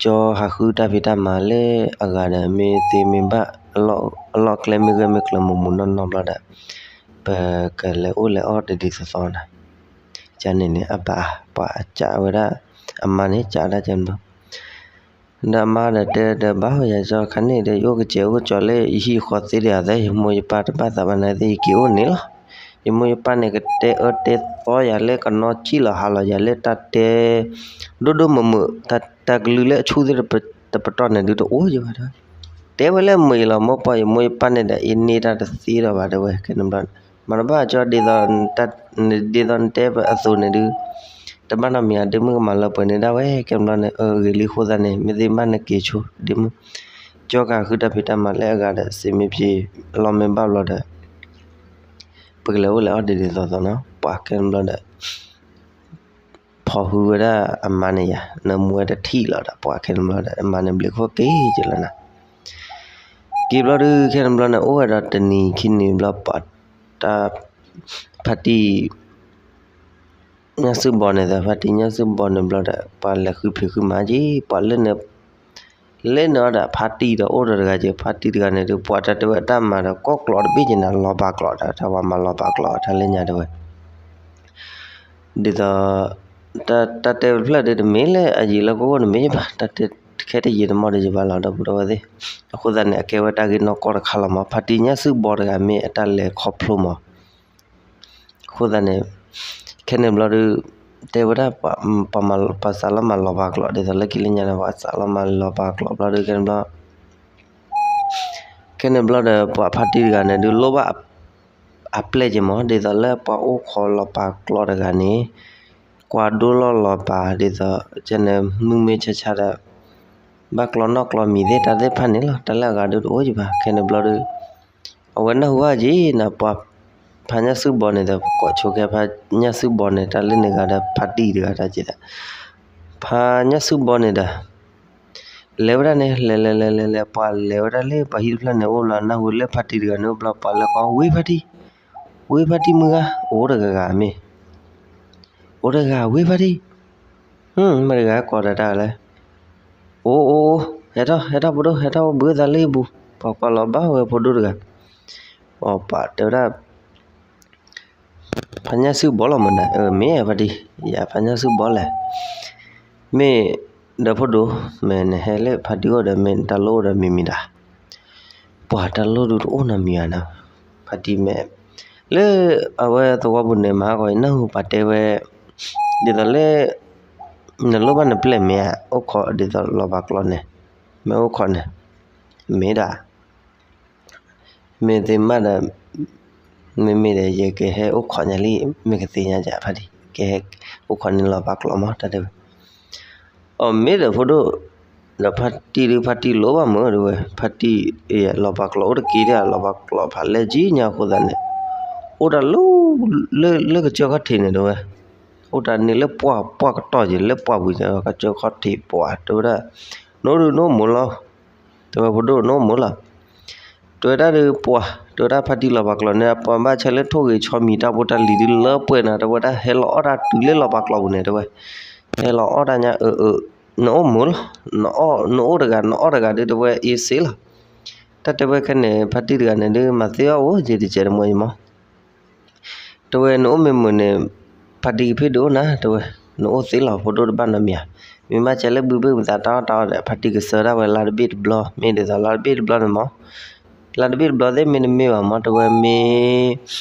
ကၠီဟးဃုတၢ်ဖံးတၢ်မၤလၢအဂၤဒီး မ့ၢ်သ့မ့ၢ်ဘၣ် အလီၢ်ကျဲမ့ၢ်ဂၢၢ်မ့ၢ်ကျၢၤမုၢ်မုၢ်နီၢ်နီၢ်ဘျီဒီး ပကလဲၤအိၣ်လဲၤအီၣ်တဒ်သိးသိးနၤ ကန့ၣ်န့ၣ် အဘၣ်ပှၤအကးဝဲဒၣ် အမါန့ၣ်ကးဒၣ်ကန့ၣ်ဘျီ ဒီးအမါဒီးတဲဒီးဘၣ်ယၤကၠီခါန့ၣ်ဒီး ယအိၣ်ကစဲးအိၣ်ကစီၤလၢယဟံၣ်ဃီသ့ဒံးအသး ယမိၢ်ယပၢ်တဘၣ်သးဘၣ်နၤသ့ၣ် ယက့ၤအိၣ်န့ၣ်လီၤ. ယမိၢ်ယပၢ်န့ၣ်ကတဲအၢတဲသီယၤလၢကနီၢ်ကံၣ်လီၤဟးလီၤယၤလၢတၢ်တဲ ဒိၣ်ဒိၣ်မုၢ်မုၢ် တၢ်ကလုၢ်လၢအဆူၣ်သ့ၣ်တပတီၢ်န့ၣ်ဒုးတအိၣ်ယၤဘၣ်တဲဝဲ တဲဝဲလၢမုာ်အံၤလီၤ မိၢ်ပၢ် ယမိၢ်ယပၢ်န့ၣ်ဒီး အ့န့ၢ်တၢ်တသ့ဒီးဘၣ်တဲဝဲ ကဲန့ၣ်ဘျီ မၤတဘၣ်ကၠီ ဒ်သိးနတဲပအသိးန့ၣ်ဒုး တဘၣ်နီတမံၤ အဒ့မုၣ်ကမၤလၢပှဲၤန့ၢ်ဒၣ်ဝဲ ကဲန့ၣ်ဘျီန့ၣ် အဂ့ၤလံအဃိသတးန့ၣ် မ့ၢ်သ့မ့ၢ်ဘၣ်နက့ၤဆိ ဒ့မုၣ် ကၠီကဟးဃုတၢ်ဖံးတၢ်မၤလၢအဂၤဒီး စံးမ့ၢ်ပှၤလီၢ်မ့ၢ်ဘၣ်ဘျီဒီး ပကလဲၤအိၣ်လဲၤအီၣ်ဒ်ဒ်သိးသိးနီၤ ပှၤကဲန့ၣ်ဘျီဒီး ဖီၣ်ဟုဝဲဒၣ်အမါန့ၣ်ယၤ နမူဝဲတထံၣ်လီၤဒီး ပှၤကဲန့ၣ်ဘျီဒီး အမါန့ၣ်ဘျုးခိၣ်က့ၤက့ၤလီၤနၤ ယံာ်ဘျီဒုး ခဲန့ၣ်ဘျီန့ၣ် အိၣ်ဝဲဒီးတနံၤခံနံၤဘျီ ပှၤတၢ် ဖါတံၢ် ညၣ်စုဘီန့ၣ်ဒီး ဖါတံၢ်ညၣ်စုဘီန့ၣ်ဘျီဒီး ပှၤလဲၤဃုဖံးဃုမၤက့ၤ ပှၤလၢန့ၣ် လဲၤနုာ်အီၤဒီးဖါတံၢ်ဒီးအိၣ်ဒီးတဂၤက့ၤ ဖါတံၢ်တဂၤန့ၣ်ဒုး ပှၤတၢ်တဲဝဲတၢ်မၤဒီး ကိးကျိးတဘ့ၣ်က့ၤန့ၣ် လီၤပာ်ကျိးဒီး တၢ်ဝဲမၤလီၤပာ်ကျိး တၢ်လၢညါတဲဝဲ ဒ်သိး တၢ်တဲဝဲတဖျၢၣ်ဒုး တမ့ၢ်လၢအယံာ်လၢကအိၣ်တမ့ၢ်ဘၣ် တၢ်တဲခဲတယံာ်တမီၢ်တယံာ်ဘၣ်လီၤ ဒီပုၢ်ဒီဝဲၢ်သ့ၣ်. အဃိသတးန့ၣ် အကဲဝဲတၢ်ဂ့ၢ်နီၢ်ကီၢ်တခါလီၤမး ဖါတံၢ်ညၣ်စုဘီတဂၤမ့ၢ်အတၢ်လဲၤခီဖျိမး အဃိသတးန့ၣ် ခဲန့ၣ်ဘျီဒုး တဲဝဲဒၣ် ပှၤစးလီၤမၤလီၤပာ်ကျိး ဒ်သိးလၢခံလၢညါန့ၣ် ပှၤစးလီၤမၤလီၤပာ်ကျိးဘျီဒုး ခဲန့ၣ်ဘျီ ခဲန့ၣ်ဘျီဒီး ပှၤဖါတံၢ်တဂၤန့ၣ်ဒုး လိၣ်ဘၣ် အပျဲၢ်က့ၤမး ဒ်သိးလၢပှၤအိၣ်ခိးလီၤပာ်ကျိးတဂၤန့ၣ် ကွၢ်ဒိလီၢ်လီၤပာ် ဒ်သိး ကဲန့ၣ် မုၢ်မ့ၢ်ဆါဆါဒီး ဘၣ်ကျီနီၣ်ကျီမံၤသ့ၣ် တၢ်သ့ၣ်တဖၣ်န့ၣ်လီၤ. တၢ်လၢအဂၤဒုးတအိၣ်က့ၤဘၣ် ခဲန့ၣ်ဘျီဒုး အဝဲနၢ်ဟူဘၣ်က့ၤန့ၣ် ပှၤ ဖါညၣ်စုဘီန့ၣ်ဒီး ကိးဆိကဲဖါညၣ်စုဘီန့ၣ် တၢ်လၢန့ၣ်ဂၤဒီး ဖါတံၢ်တဂၤတၢ်က့ၤဒီး ဖါညၣ်စုဘီန့ၣ်ဒီး လဲၤဝဲဒၣ်န့ၣ် လဲၤလဲၤလဲၤလဲၤလဲၤ ပှၤလဲၤဝဲဒၣ်လၢပှၤဟံၣ်တဖျၢၣ်န့ၣ်အိၣ်ဘျီ နၢ်ဟူလၢဖါတံၢ်တဂၤန့ၣ်အိၣ်ဘျီ ပှၤလဲၤကိး ဝ့ၢ်ဖါတံၢ် ဝ့ၢ်ဖါတံၢ်မုၢ်ဂၤ အိၣ်တဂၤဂၤမ့ၢ် အိၣ်တဂၤ ဝ့ၢ်ဖါတံၢ် မ့ၢ်တဂၤကိးတၢ်တၢ်လဲၣ် အိၣ်အိၣ်အိၣ် ဟဲထီၣ် ဟဲထီၣ်ဖိဒိၣ် ဟဲထီၣ်အိၣ်ဘှံးသးလၢဟံၣ်ပူၤ ပှၤကိးလီၤဘၣ်ဝဲဖိဒိၣ်တဂၤ ပှၤတဲဝဲဒၣ် ဖါညၣ်စုဘီလီၤမးနၤ မ့ၢ်ဖါတံၢ် ယၤဖါညၣ်စုဘီလဲၣ် မ့ၢ်ဒီးဖိဒိၣ် မ့ၢ်နဟဲလၢဖါတံၢ်အိၣ်ဒီး မ့ၢ်တၢ်လိၣ်အိၣ်ဒီးမံၤမံၤဒၣ် ပှၤတၢ်လိၣ်ဒုးတအိၣ်နီတမံၤဧါနၤ ဖါတံၢ်မ့ၢ် လၢအဝဲသဝီပူၤန့ၣ် မဟါဂီၤအံၤ နၢ်ဟူပှၤတဲဝဲ ဒ်သိးလၢ နလိၣ်ဘၣ်နပျဲၢ်မ့ၢ်ဧါ အိၣ်ခိးဒ်သိးလီၤပာ်ကျိးန့ၣ် မ့ၢ်အိၣ်ခိးန့ၣ် မ့ၢ်ဒၣ် မ့ၢ်သ့မးဒီး မ့မ့ၢ်ဒီး ယကဟဲအိၣ်ခိးညါလံ မ့ၢ်ကသ့ၣ်ညါယၤဖါတံၢ် ကဟဲအိၣ်ခိးန့ၣ်လီၤပာ်ကျိးမး တၢ်တဲဝဲ အီၣ်မ့ၢ်ဒီးဖိဒိၣ် ဒီးဖါတံၢ်ဒုး ဖါတံၢ်လိၣ်ဘၣ်မုာ်တဲဝဲ ဖါတံၢ် လီၤပာ်ကျိးအိၣ်တက့ၢ်ဒီး လီၤပာ်ကျိးဖးလဲၢ်ကံညါအဃိသတးန့ၣ် အိၣ်တၢ်လၢ လၢကစၢၢ်ခီၣ်ထံးန့ၣ်တဲဝဲ အိၣ်တၢ်န့ၣ်လၢပှၢ်ပှၢ်ကတီၢ်က့ၤ လၢပှၢ်ပူၤကစၢၢ်ခီၣ်ထံးပှၤတဲဝဲဒၣ် နအိၣ်ဒုးနအိၣ်မုာ်လီၤ တဲဝဲဖိဒိၣ်နအိၣ်မုာ်လီၤ တဲဝဲဒၣ်ဒုးပှၤ တဲဝဲဒၣ်ဖါတံၢ်လီၤပာ်ကျိးန့ၣ် ပှၤဘၣ်ဆၣ်လၢထိၣ်ဂ့ၤဆီမံၤတၢ်ဖိတၢ်လံၤဒုးလၢပှဲၤနၤ တဲဝဲဒၣ်ဟဲလီၤအီၣ်တၢ်တုၤလၢလီၤပာ်ကျိးပူၤန့ၣ် တဲဝဲ ဟဲလီၤအီၣ်တၢ်ညါအၢ နအိၣ်မုာ်လီၤ နအိၣ်တဂၤ နအီၣ်တဂၤဒုး တဲဝဲအ့စ့လီၤ တၢ်တဲဝဲခဲန့ၣ် ဖါတံၢ်တဂၤန့ၣ်ဒုး မၤသ့အီၣ်အိၣ်က့ၤတကဲးတမှဲၤအံၤမး တဲဝဲနအိၣ်မ့ၢ်မုာ်န့ၣ် ဖါတံၢ်ကဖ့ၣ်ဒုးအိၣ်နၤ တဲဝဲ နအိၣ်သ့လီၤဖိဒိၣ်တဘၣ်နီတမံၤဧါ မ့ၢ်ဘၣ်ဆၣ်လၢဘုဘ့ၣ်ပသးတၢ်အီၣ်တၢ်အီဒီး ဖါတံၢ်ကစၢဒၣ်ဝဲလါတဘ့ၣ်တဘျီ မ့ၢ်ဒ်သိးလါတဘ့ၣ်တဘျီန့ၣ်မး လါတဘ့ၣ်တဘျီသ့ၣ်မ့ၢ်တမ့ၢ်ဘၣ်မး တဲဝဲမ့ၢ်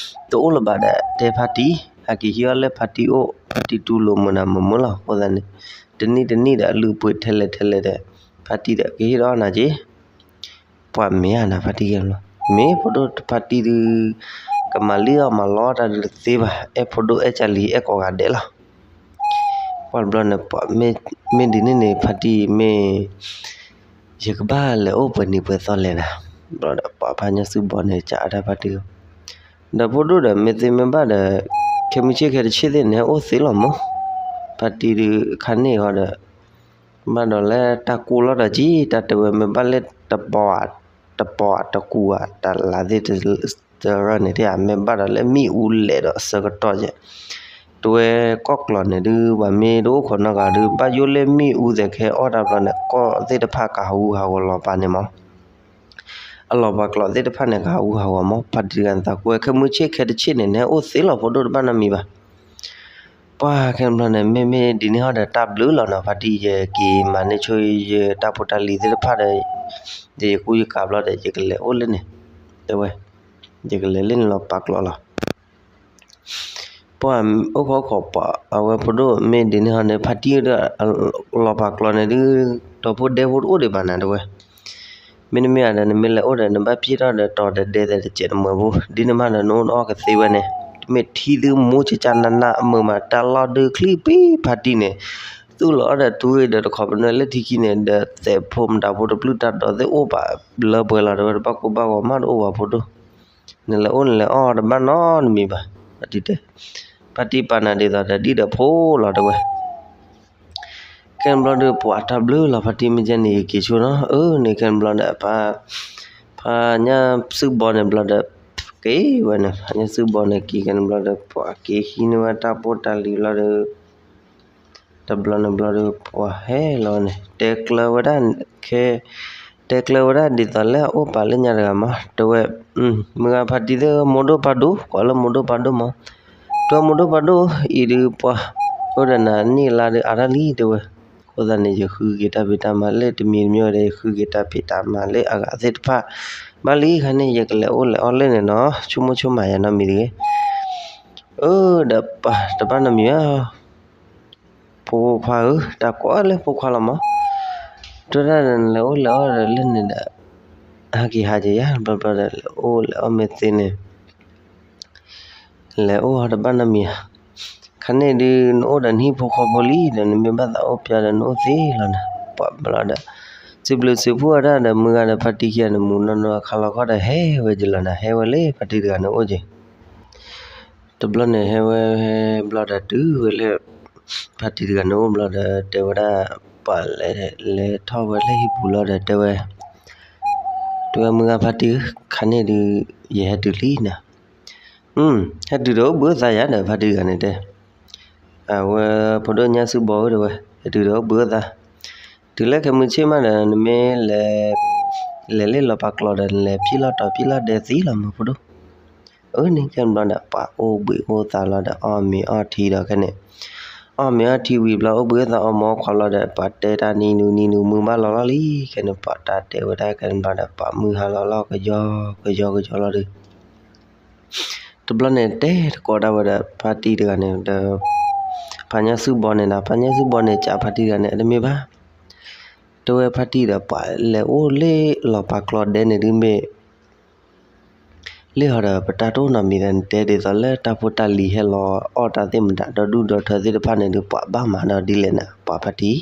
တအိၣ်လၢၤဘၣ်ဒီး တဲဖါတံၢ် ဟဲက့ၤဟံးအီၣ်လၢဖါတံၢ်အိၣ် ဖါတံၢ်တူၢ်လိာ်မုာ်နၤမုာ်မုာ်လီၤ အဃိသတးန့ၣ် တနံၣ်တနံၣ်ဒီးအလုၢ်အပှ့ၤထဲလဲၣ်ထဲလဲၣ်ဒီး ဖါတံၢ်ဒီးကဟ့ၣ်ဒီးအီၣ်နၤက့ၤ ပှၤမ့ၢ်ဧါနၤဖါတံၢ်ကဲဘျီ မ့ၢ်ဖိဒိၣ်ဖါတံၢ်ဒုး ကမၤလံအီၣ်မၤလီအီၣ်တၢ်ဒုးတသ့ဘၣ် အဲၣ်ဖိဒိၣ်အဲၣ်ကၢ်လံၤအဲၣ်ကိးဂၤဒဲးလီၤ ပှၤတဘျီန့ၣ် မ့ၢ်ဒ်န့ၣ်န့ၣ် ဖါတံၢ်မ့ၢ် ယကဘၣ်လဲၤအိၣ်ပှဲၤနံၤပှဲၤသီလဲၣ်နၤ ဘျီဒီးပှၤဖါညၣ်စုဘီန့ၣ် ကးအတၢ်ဖါတံၢ် ဒီးဖိဒိၣ်ဒီး မ့ၢ်သ့မ့ၢ်ဘၣ်ဒီး ခဲမုၢ်ဆ့ၣ်ခဲတဆ့ၣ်သ့ၣ်န့ၣ် ဟဲအိၣ်သ့လီၤမး ဖါတံၢ်ဒုးခါန့ၢ်ဃီဒီး ဘၣ်ဒီးလၢတၢ်ကူၣ်လီၤဒီးကံ တၢ်တဲဝဲမ့ၢ်ဘၣ်လၢ တပီၤတကူာ် တၢ်လၤသ့ၣ်တရၢန့ၣ် မ့ၢ်အူလဲၣ်ဒီးအဆၢကတီၢ်ကဲ တဲဝဲကီၢ်ကျီးန့ၣ်ဒုး ပှၤမ့ၢ်တအိၣ်ခိးနီတဂၤဒုး ဘၣ်ယိၣ်လၢမ့ၣ်အူသဲးကဟဲအီၣ်တၢ်ဘျီန့ၣ် ကီၢ်သ့ၣ်တဖၣ်ကဟးဂူာ်ဟးဂီၤလီၤပာ်န့ၣ်မး အလီၤပာ်ကျိးသ့ၣ်တဖၣ်န့ၣ် ကဟးဂူာ်ဟးဂီၤမး ဖါတံၢ်တဂၤန့ၣ်သးကွဲ ခဲမုၢ်ဆ့ၣ်ခဲတဆ့ၣ်န့ၣ် နဟဲအိၣ်သ့လီၤဖိဒိၣ်တဘၣ်နီတမံၤဘၣ် ပှၤခဲဘျီန့ၣ် မ့မ့ၢ်ဒ်န့ၣ်ဟီဒီး တၢ်ဘျုးလီၤနီၤ ဖါတံၢ် ယက့ၤမၤန့ၢ်ဆိယတၢ်ဖိတၢ်လံၤသ့ၣ်တဖၣ်ဒီး ယကူယကၤဘျီဒီး ယကလဲၤအိၣ်လၢန့ၣ် တဲဝဲ ယကလဲၤလၢန့ၣ်လီၤပာ်ကျိးလီၤ ပှၤအိၣ်ခိးခိးပှၤ အဝဲဖိဒိၣ်မ့ၢ်ဒ်န့ၣ်ဟီန့ၣ် ဖါတံၢ်ဒီး လီၤပာ်ကျိးန့ၣ်ဒုး ဒီဖိဒဲဖိတအိၣ်ဒံးဘၣ်နၤတဲဝဲ မ့တမ့ၢ်ဒီး နမ့ၢ်လဲၤအိၣ်ဒီး နဘၣ်ပျဲၢ်ထီၣ်ဒီးတီၤဒီးဒဲသဲးတစဲးတမှဲၤဖိ ဒ်န့ၣ်မးဒီး နအိၣ်နအီၣ်ကသ့ဝဲန့ၣ် တမ့ၢ်ထံသုမူကကနနအမုာ်မး တၢ်လီၢ်ဒုးချံပံဖါတံၢ်န့ၣ် သူၣ်လီၤအီၣ်ဒီးထူဂ့ၤဒီးတခီပနွဲလၢထံခံန့ၣ် ဒီးသဲးဖိမတၤဖိတပျုၢ်တၢ်ဒိးသ့ၣ်အိၣ်ဘၣ်လၢပှဲၤလီၤတဲဝဲ တဘၣ်ကိၢ်ဘၣ်ဂီၤမးတအိၣ်ဘၣ်ဖိဒိၣ် နလဲၤအိၣ်နလဲၤအီၣ်တဘၣ်နီတမံၤဘၣ် ဖါတံၢ်တဲ ဖါတံၢ်ပာ်နၤဒ်သိးဒီးဒ်ဒီးဖိလီၤတဲဝဲ ခဲန့ၣ်ဘျီဒီး ပှၤတၢ်ဘျုးလီၤ ဖါတံၢ်မ့ၢ်ကဲန့ၣ် ယက့ၤဆိနီၤ အၢ န့ၣ်ခဲန့ၣ်ဘျီဒီး ဖါ ဖါညၣ်စုဘီန့ၣ်ဘျီဒီး က့ၤဝဲန့ၣ် ဖါညၣ်စုဘီန့ၣ်က့ၤကဲန့ၣ်ဘျီဒီး ပှၤက့ၤဟံးန့ၢ်ဝဲတၢ်ဖိတၢ်လံၤဘျီဒီး တဘျီန့ၣ်ဘျီဒီး ပှၤဟဲလီၤန့ၣ် တဲကျၢၤဝဲဒၣ်ခဲ တဲကျၢၤဝဲဒၣ်ဒ်သိးလၢအအိၣ်ပာ်လၢညါတဂၤမး တဲဝဲ မုၢ်ဂၤဖါတံၢ်သ့ၣ် မိၢ်ဒိၣ်ဖါဒိၣ် ကိးလၢမိၢ်ဒိၣ်ဖါဒိၣ်မး တဲဝဲမိၢ်ဒိၣ်ဖါဒိၣ် အံၤဒုးပှၤ အိၣ်ဒီးနၤနံၣ်လါဒုးအါထီၣ်လံ တဲဝဲ အဃိသတးန့ၣ် ယဃုက့ၤတၢ်ဖံးတၢ်မၤလၢတမံၤတမံၤဝဲဒီး ယဃုက့ၤတၢ်ဖံးတၢ်မၤလၢအဂၤသ့ၣ်တဖၣ် ဘၣ်လံခါန့ၣ် ယကလဲၤအိၣ်လဲၤအီၣ်လၢန့ၣ်နီၤ ဆိကမိၣ်ဆိကမးယၤနီတမံၤတဂ့ၤ အၢ ဒီးပှၤတဘၣ်နီတမံၤဘၣ် ဖိခွါဧၢ တၢ်ကိးလၢဖိခွါလီၤမး တဲဝဲဒၣ်ဒီး နလဲၤအိၣ်လဲၤအီၣ်ဒီးလၢန့ၣ်ဒီး ဟဲက့ၤဟးက့ၤယၤ ဘျီဘျီဒီး လဲၤအိၣ်လဲၤအီၣ်မ့ၢ်သ့န့ၣ် လဲၤအိၣ်ဟီတဘၣ်နီတမံၤဧါ ခါန့ၣ်ဒုး နအိၣ်ဒီးနဟံၣ်ဖိဃီဖိလံဒီး နမ့ၢ်ဘၣ်သးအိၣ်ပျီဒီး နအိၣ်သ့လီၤန့ၣ် ပှၤဘျီဒီး စံးဘျုးစံးဖှိၣ်ဝဲဒၣ်ဒီး မုၢ်ဂၤဒီးဖါတံၢ်ခံဂၤန့ၣ် မုာ်နီၢ်နီၢ်အခါလီၤခီဒီး ဟဲဝဲက့ၤလီၤန့ၣ် ဟဲဝဲလၢဖါတံၢ်တဂၤန့ၣ်အိၣ်က့ၤ တဘျီန့ၣ် ဟဲဝဲဟဲဘျီဒီးတုၤဝဲလၢ ဖါတံၢ်တဂၤန့ၣ်အိၣ်ဘျီဒီး တဲဝဲဒၣ် ပှၤလဲၤလဲၤထီၣ်ဝဲလၢဟံၣ်ပူၤလီၤဒီး တဲဝဲ တဲဝဲမုၢ်ဂၤဖါတံၢ်ဧၢ ခါန့ၣ်ဒုး ယဟဲတုၤလံန့ၣ် ဟဲတုၤဒီးအိၣ်ဘှံးအိၣ်သါယၤဒီး ဖါတံၢ်တဂၤန့ၣ်တဲ အဝဲဖိဒိၣ်ညၣ်စုဘီဧၢ တဲဝဲ ဟဲတုၤဒီးအိၣ်ဘှံးအိၣ်သါ တုၤလၢခဲမုၢ်ဆ့ၣ်မးဒီး နမ့ၢ်လဲၤ လဲၤလၢလီၤပာ်ကျိးဒီး နလဲၤပျံၤလီၤတီၤပျံၤလီၤဒဲးသံလီၤမးဖိဒိၣ် အၢန့ၣ် ခဲန့ၣ်ဘျီဒီး ပှၤအိၣ်ဘှံးအိၣ်သါလီၤဒီး အီၣ်မ့ၤအီထံဒီးခဲန့ၣ် အီၣ်မ့ၤအီထံဝံၤဘျီ အိၣ်ဘှံးအိၣ်သါအီၣ်မ့ၤအီခွါလီၤဒီး ပှၤတဲတၢ်နံၤနူၤနံၤနူၤ မုၢ်ဘၣ်လီၤလီၤလံ ခဲန့ၣ် ပှၤတၢ်တဲဝဲဒၣ်ခဲန့ၣ်ဘျီဒီး ပှၤမုၢ်ဟါလီၤလီၤကယီကယီကယီလီၤဒီး တဘျီန့ၣ် တဲတကိးဒၣ်ဝဲဒီး ဖါတံၢ်တဂၤန့ၣ်ဒီး ဖါညၣ်စုဘီန့ၣ်နီၤ ဖါညၣ်စုဘီန့ၣ် ကးဖါတံၢ်တဂၤန့ၣ် အတမ့ၢ်ဘၣ် တဲဝဲဖါတံၢ်ဒီး ပှၤလဲၤအိၣ်လၢလီၤပာ်ကျိးဒဲးန့ၣ်ဒုးမ့ၢ် လၢဟီဒီး ပတၢ်တအိၣ်နီတမံၤဒီး နတဲဒ်သိးလၢတၢ်ဖိတၢ်လံၤဟဲလီၤအီၣ်တၢ်သ့ၣ်မတၤ ဒီဒူၣ်ဒီထၢသ့ၣ်တဖၣ်န့ၣ်ဒုး ပှၤဘၣ်မၤဒီးဒ်လဲၣ်နၤ ပှၤဖါတံၢ်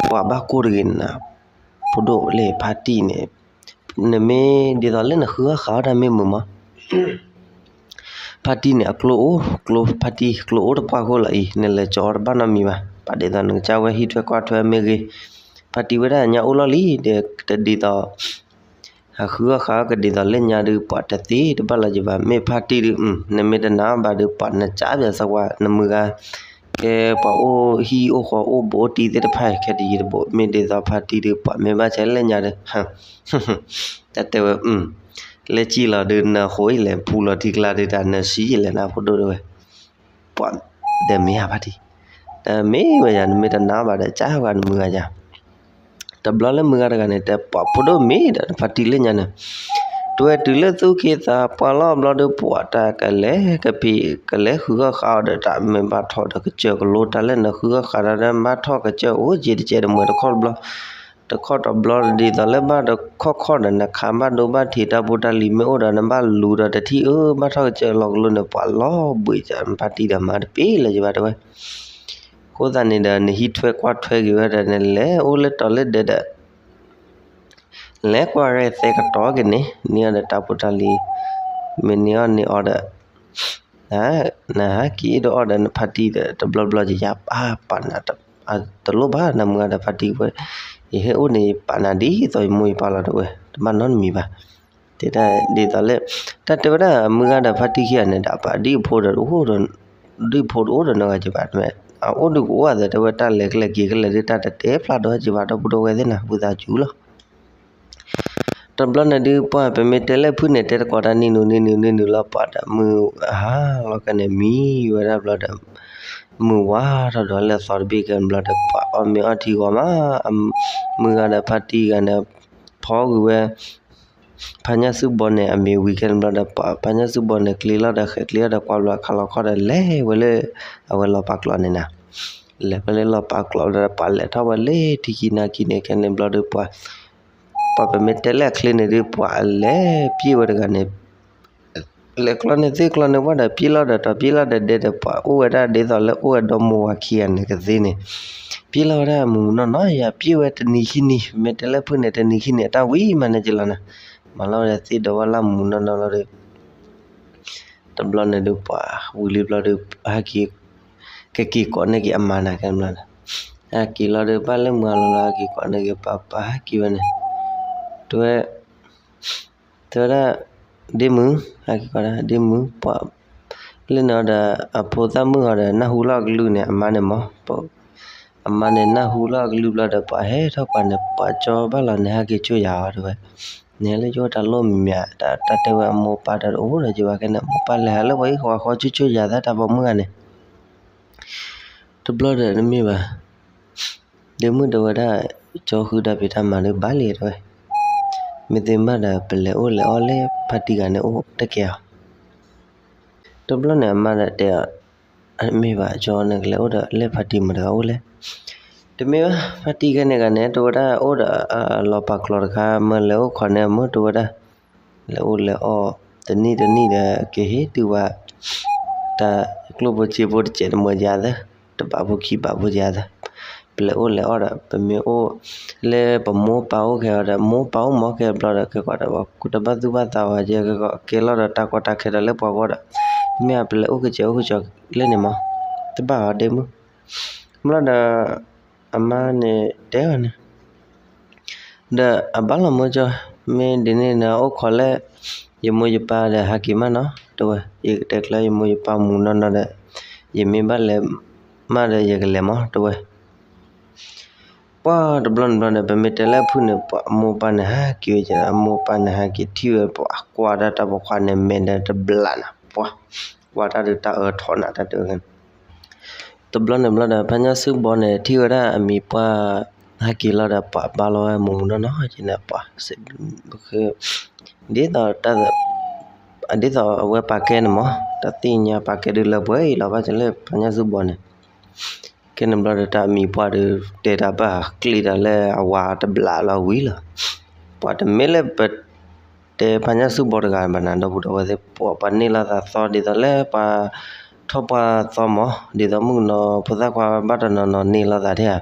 ပှၤဘၣ်ကိၢ်တဂ့ၤနၤ ဖိဒိၣ်လၢဖါတံၢ်န့ၣ် နမ့ၢ်ဒ်သိးလၢနဃုအီၣ်ဃုအီတၢ်မ့ၢ်မုာ်မး ဖါတံၢ်န့ၣ် အကျိအိၣ် ကျိဖါတံၢ် ကျိအိၣ်တပှၢ်ဃိလီၤအံၤ နလဲၤကၠီအီၤတဘၣ်နီတမံၤဘၣ် ပာ်ဒ်သိးနကစၢ်ဝဲဟံးထွဲကွၢ်ထွဲမ့ၢ်ဂ့ၤ ဖါတံၢ်ဝဲဒၣ်ညါအိၣ်လီၤလံ ဒီးတဒ်သိး ဟးဃုအီၣ်ဃုအီကဒ်သိးလၢညါဒုး ပှၤတသ့တဘၣ်လီၤက့ၤဘၣ် မ့ၢ်ဖါတံၢ်ဒုး နမ့ၢ်တနာ်ဘၣ်ဒုး ပှၤနကးပၠးစၢၤကွၢ် နမုၢ်ဂၤ ကဲပှၤအိၣ်ဟံၣ်အိၣ်ဃီအိၣ်ဘူးအိၣ်တံၢ်သ့ၣ်တဖၣ် ခဲတယံၤတဘိ မ့ၢ်ဒ်သိးဖါတံၢ်ဒုး ပှၤမ့ၢ်ဘၣ်ဆဲးလၢညါဒီး တၢ်တဲဝဲ လၢကံၣ်လီၤဒုး နဃိလၢဖူလီၤထံကျါဒုး တၢ်နၢၤဆံးယံာ်လဲၣ်နၤဖိဒိၣ်တဲဝဲ ပှၤဒီးမ့ၢ်ဧါဖါတံၢ် တမ့ၢ်ဝဲယၤ နမ့ၢ်တနာ်ဘၣ်ဒီး ကးဝဲနမုၢ်ဂၤယၤ တဘျီလၢမုၢ်ဂၤတဂၤန့ၣ် တဲပှၤဖိဒိၣ်မ့ၢ်ဒီးနဖါတံၢ်လၢညါန့ၣ် တဲဝဲတုၤလၢသူၣ်က့သးပှၢ်လီၤဘျီဒီး ပှၤတၢ်ကလဲၤကဖံး ကလဲၤဃုအီၣ်ဃုအီဒီး တၢ်မ့ၢ်ဘၣ်ထီၣ်ဒီးကစၢၢ်ကလိ တၢ်လၢနဃုအီၣ်ဃုအီဒီး ဘၣ်ထီၣ်ကစၢၢ်အိၣ်က့ၤတကဲးတမှဲၤတခီတဘျီ တခီတဘျီဒ်သိးလၢဘၣ်တခီခီဒီး နခးဘၣ်ဒိဘၣ်ထံးတၢ်ဖိတၢ်လံၤမ့ၢ်အိၣ်ဒီး နဘၣ်လူၤဒီးတထံၣ်အၢ ဘၣ်ထီၣ်ကစၢၢ်လီၤကလိန့ၣ် ပှၤလီၤဘှံးစၢ် နဖါတံၢ်ဒီးမၤတပ့ၤလၢၤယဘၣ်တဲဝဲ အဃိသတးန့ၣ်ဒီး နဟံးထွဲကွၢ်ထွဲက့ၤဝဲဒီး နလဲၤအိၣ်လၢတီၤလၢဒဲးဒီး လဲၤကွၢ်ရဲၣ်သဲကတီၤက့ၤန့ၣ် န့ၢ်အီၤဒီးတၢ်ဖိတၢ်လံၤ မ့ၢ်န့ၢ်အီၣ်န့ၢ်အီၤဒီး နဟးက့ၤအ့ၣ်ဒိးအီၣ်ဒီးနဖါတံၢ်ဒီး တဘျီဘျီယယၤပၢ်ပာ်နၤ တလိၣ်ဘၣ်နမုၢ်ဂၤဒီးဖါတံၢ်ဝဲ ယဟဲအိၣ်န့ၣ် ယပာ်နၤဒ်သိးယမိၢ်ယပၢ်လီၤတဲဝဲ တဘၣ်နီတမံၤဘၣ် တဲဒ်သိးလၢ တၢ်တဲဝဲဒၣ်မုၢ်ဂၤဒီးဖါတံၢ်ခံဂၤန့ၣ်ဒီး ပှၤဒ်အဖိဒီးတအိၣ်ဒီး ဒ်ဖိတအိၣ်ဒီးနီတဂၤကဘၣ် အအိၣ်ဒုးကအိၣ်အသးတဲဝဲ တၢ်လဲၤကလဲၤက့ၤကလဲၤဒ်တၢ်တတဲဖျါဒီးကဘၣ်ဒီပုၢ်ဒီဝဲၢ်သ့ၣ်နၤ ဝံသးစူၤလီၤ တဘျီန့ၣ်ဒုးပှၤ ပမ့ၢ်တဲလဲၣ်ဖုၣ်န့ၣ် တဲတကိးတၢ်နံၤနူၤနံၤနူၤနံၤနူၤလီၤ ပှၤဒီးမုၢ်ဟါလီၤကဲန့ၣ် မံဝဲဒၣ်ဘျီဒီး မုၢ်ဝါထီၣ်ဒီးလၢအသီတဘ့ၣ်ကဲဘျီဒီး ပှၤအီၣ်မ့ၤအီထံဂီၤမး မုၢ်ဂၤဒီးဖါတံၢ်ဂၤန့ၣ် ဖီကွံာ်ဝဲ ဖါညၣ်စုဘီန့ၣ် အမ့ၢ်ဝံၤခဲန့ၣ်ဘျီဒီး ပှၤဖါညၣ်စုဘီန့ၣ် ကျ့ၤလီၤဒီး ဃဲးကျ့ၤလီၤဒီးကွၢ်ဘျီအခါလီၤခီဒီး လဲၤဝဲလၢ အဝဲလီၤပာ်ကျိးန့ၣ်နၤ လဲၤဝဲလၢလီၤပာ်ကျိးဘျီဒီး ပှၤလဲၤထီၣ်ဝဲလၢထံခံနါခံန့ၣ် ခဲန့ၣ်ဘျီဒီး ပှၤ ပှၤပမ့ၢ်တဲလဲၣ်အချ့န့ၣ်ဒုး ပှၤလဲၤပျ့ၢ်ဝဲတဂၤန့ၣ် လဲၤကျီန့ၣ်သ့ၣ်ကျီန့ၣ်ဝဲဒီး ပျ့ၢ်လီၤဒီးတီၤပျ့ၢ်လီၤဒီးဒဲဒီး ပှၤအိၣ်ဝဲဒၣ်ဒ်သိးလၢအိၣ်ဝဲဒီမါဝၤခံဂၤန့ၣ်ကသ့န့ၣ် ပျ့ၢ်လီၤဝဲဒၣ်မုၢ်မုၢ်နီၢ်နီၢ်ယၤ ပျ့ၢ်ဝဲတနံၤခံနံၤ မ့ၢ်တဲလဲၣ်ဖုၣ်န့ၣ် တနံၤခံနံၤ အတၢ်ဝံၤမးန့ၣ်က့ၤလီၤန့ၣ် မၤလီၤဝဲဒၣ်သ့ၣ်ဒီးဝဲလၢမုၢ်မုၢ်နီၢ်နီၢ်လီၤဒီး တဘျီန့ၣ်ဒုး ပှၤဝံၤလံဘျီဒီး ဟဲက့ၤ ကက့ၤကိးန့ၢ်က့ၤအမါနၤကဲဘျီန့ၣ် ဟဲက့ၤလီၤဒီး ဘၣ်လၢမုၢ်အလီၤလီၤ ဟဲက့ၤကိးန့ၢ်က့ၤပၢ် ပၢ်ဟဲက့ၤဝဲန့ၣ် တဲဝဲ တဲဝဲဒၣ်, ဒ့မုၣ်, ဟဲက့ၤကိးဒၣ် ဒ့မုၣ်, ပှၤလၢန့ၣ်ဒီး အဖိသၣ်မုၣ်ဟီဒီး နၢ်ဟူလီၤအကလုၢ်န့ၣ် အမါန့ၣ်မၢ်, အမါန့ၣ်နၢ်ဟူလီၤအကလုၢ်ဘျီဒီး ပှၤဟဲထီၣ်ကွၢ်န့ၣ် ပှၤကၠီဘၣ်လီၤန့ၣ် ဟဲက့ၤကၠိယၤအီၤတဲဝဲ, န့ၣ်လၢယအိၣ်တၢ်လိၣ်မံၤမံၤ တၢ်တဲဝဲအမိၢ်ပၢ်ဒီးတအိၣ်ဒီးက့ၤဘၣ်ခဲန့ၣ် မိၢ်ပၢ်လဲၤဟးလၢပှၤဟံၣ်ဃီဃီကၠိကၠိယၤသးတၢ်ပိာ်မုၣ်ဂၤန့ၣ် တဘျီဒီးတမ့ၢ်ဘၣ် ဒ့မုၣ်တဲဝဲဒၣ်, ကၠီဃုတၢ်ဖံးတၢ်မၤဒုးဘၣ်လံတဲဝဲ, မ့ၢ်သ့မ့ၢ်ဘၣ်ဒီး ပလဲၤအိၣ်လဲၤအီၣ်လၢဖါတံၢ်ဂၤန့ၣ်အိၣ်တကဲအီၤ. တဘျီန့ၣ်အမါဒီးတဲအီၤ, မ့ၢ်ဘၣ်ကၠီန့ၣ်ကလဲၤအိၣ်ဒီးလၢဖါတံၢ်မတၤတဂၤအိၣ်လဲၣ်. တမ့ၢ်ဘၣ် ဖါတံၢ်ခဲန့ၣ်ဂၤန့ၣ် တဲဝဲဒၣ်အိၣ်ဒီးလီၤပာ်ကျီတခါ မၢလဲၤအိၣ်ခိးန့ၢ်အမုၢ်တဲဝဲဒၣ်, လဲၤအိၣ်လဲၤအီၣ် တနံၣ်တနံၣ်ဒီး ကဟ့ၣ်တုၤဝဲ တၢ်ကျိၣ်ဖိစ့ဖိတစဲးတမၢယၤသၢ, တဘးဖိခံဘးဖိယၤသၢ, ပလဲၤအိၣ်လဲၤအီၣ်ဒီး ပမ့ၢ်အိၣ်လၢပမိၢ်ပၢ်အိၣ်ခဲအီၤဒီး မိၢ်ပၢ်အိၣ်မၤခဲဘျီဒီး ကဲကီးဒီး ပတဘၣ်သူၣ်ဘၣ်သးဝဲကဲကီး ကဲလီၤဒီးတၢ်ကီတၢ်ခဲဒီးလၢပှၤဂီၢ်ဒီး မ့ၢ်အပလဲၤအိၣ်ကစဲးအိၣ်ကစဲးလၢန့ၣ်မး တဘၣ်အီၤဒ့မုၣ်. ဘျီဒီး အမါန့ၣ်တဲအီၤန့ၣ် ဒီးအဘၣ်လီၤမုၢ်ကၠီ, မ့ၢ်ဒ်န့ၣ်နအိၣ်ခိးလၢ ယမိၢ်ယပၢ်ဒီးဟဲက့ၤမးနီၤ တဲဝဲ, ယကတဲကျၢၤယမိၢ်ယပၢ်မူနီၢ်နီၢ်ဒီး ယမ့ၢ်ဘၣ်လဲၤမးဒီးယကလဲၤမး တဲဝဲ. ပှၤတဘျီန့ၣ်ဘျီန့ၣ် ပမ့ၢ်တဲလၢအဖုၣ်န့ၣ် ပှၤအမိၢ်ပၢ်န့ၣ်ဟဲက့ၤဝဲကဲ အမိၢ်ပၢ်န့ၣ်ဟဲက့ၤထံၣ်ဝဲ ပှၤကွၢ်တၢ်တၢ်ပိာ်ခွါန့ၣ် မဲာ်ဒီးတဘျးနၤ ပှၤကွၢ်တၢ်ဒုးတၢ်အၢထီၣ်နၤတၢ်တဲဝဲန့ၣ် တဘျီန့ၣ်ဘျီဒီး ဖါညၣ်စုဘီန့ၣ် ထံၣ်ဝဲဒၣ်အမံၤပှၢ် ဟဲက့ၤလီၤဒီး ပှၤဘါလီၤဝဲမူနီၢ်နီၢ်ကဲန့ၣ် ပှၤ ဒ်သိး ဒ်သိးအဝဲပာ်ကဲန့ၣ်မး တၢ်သ့ၣ်ညါပာ်ကဲဒုးလၢပှဲၤအံၤလီၤ ဘၣ်ဆၣ်လၢဖါညၣ်စုဘီန့ၣ် ကဲန့ၣ်ဘျီဒီး တၢ်အမံၤပှၢ်ဒီး တဲတၢ်ဘၣ်ကျ့တၢ်လၢအဝၤတဘျးလီၤဝံၤလီၤ. ပှၤတမ့ၢ်လၢပ တဲဖါညၣ်စုဘီတဂၤဘၣ်နၤ ဒီပုၢ်ဒီဝဲၢ်သ့ၣ် ပှၤန့ၢ်လိာ်သးသီ ဒ်သိးလၢပှၤထီၣ်ပှၢ်သီမး ဒ်သိးမုၣ်ကနီၤဖိသၣ်ခွါဘၣ်တနီၤနီၤန့ၢ်လိာ်သးထဲဧါ,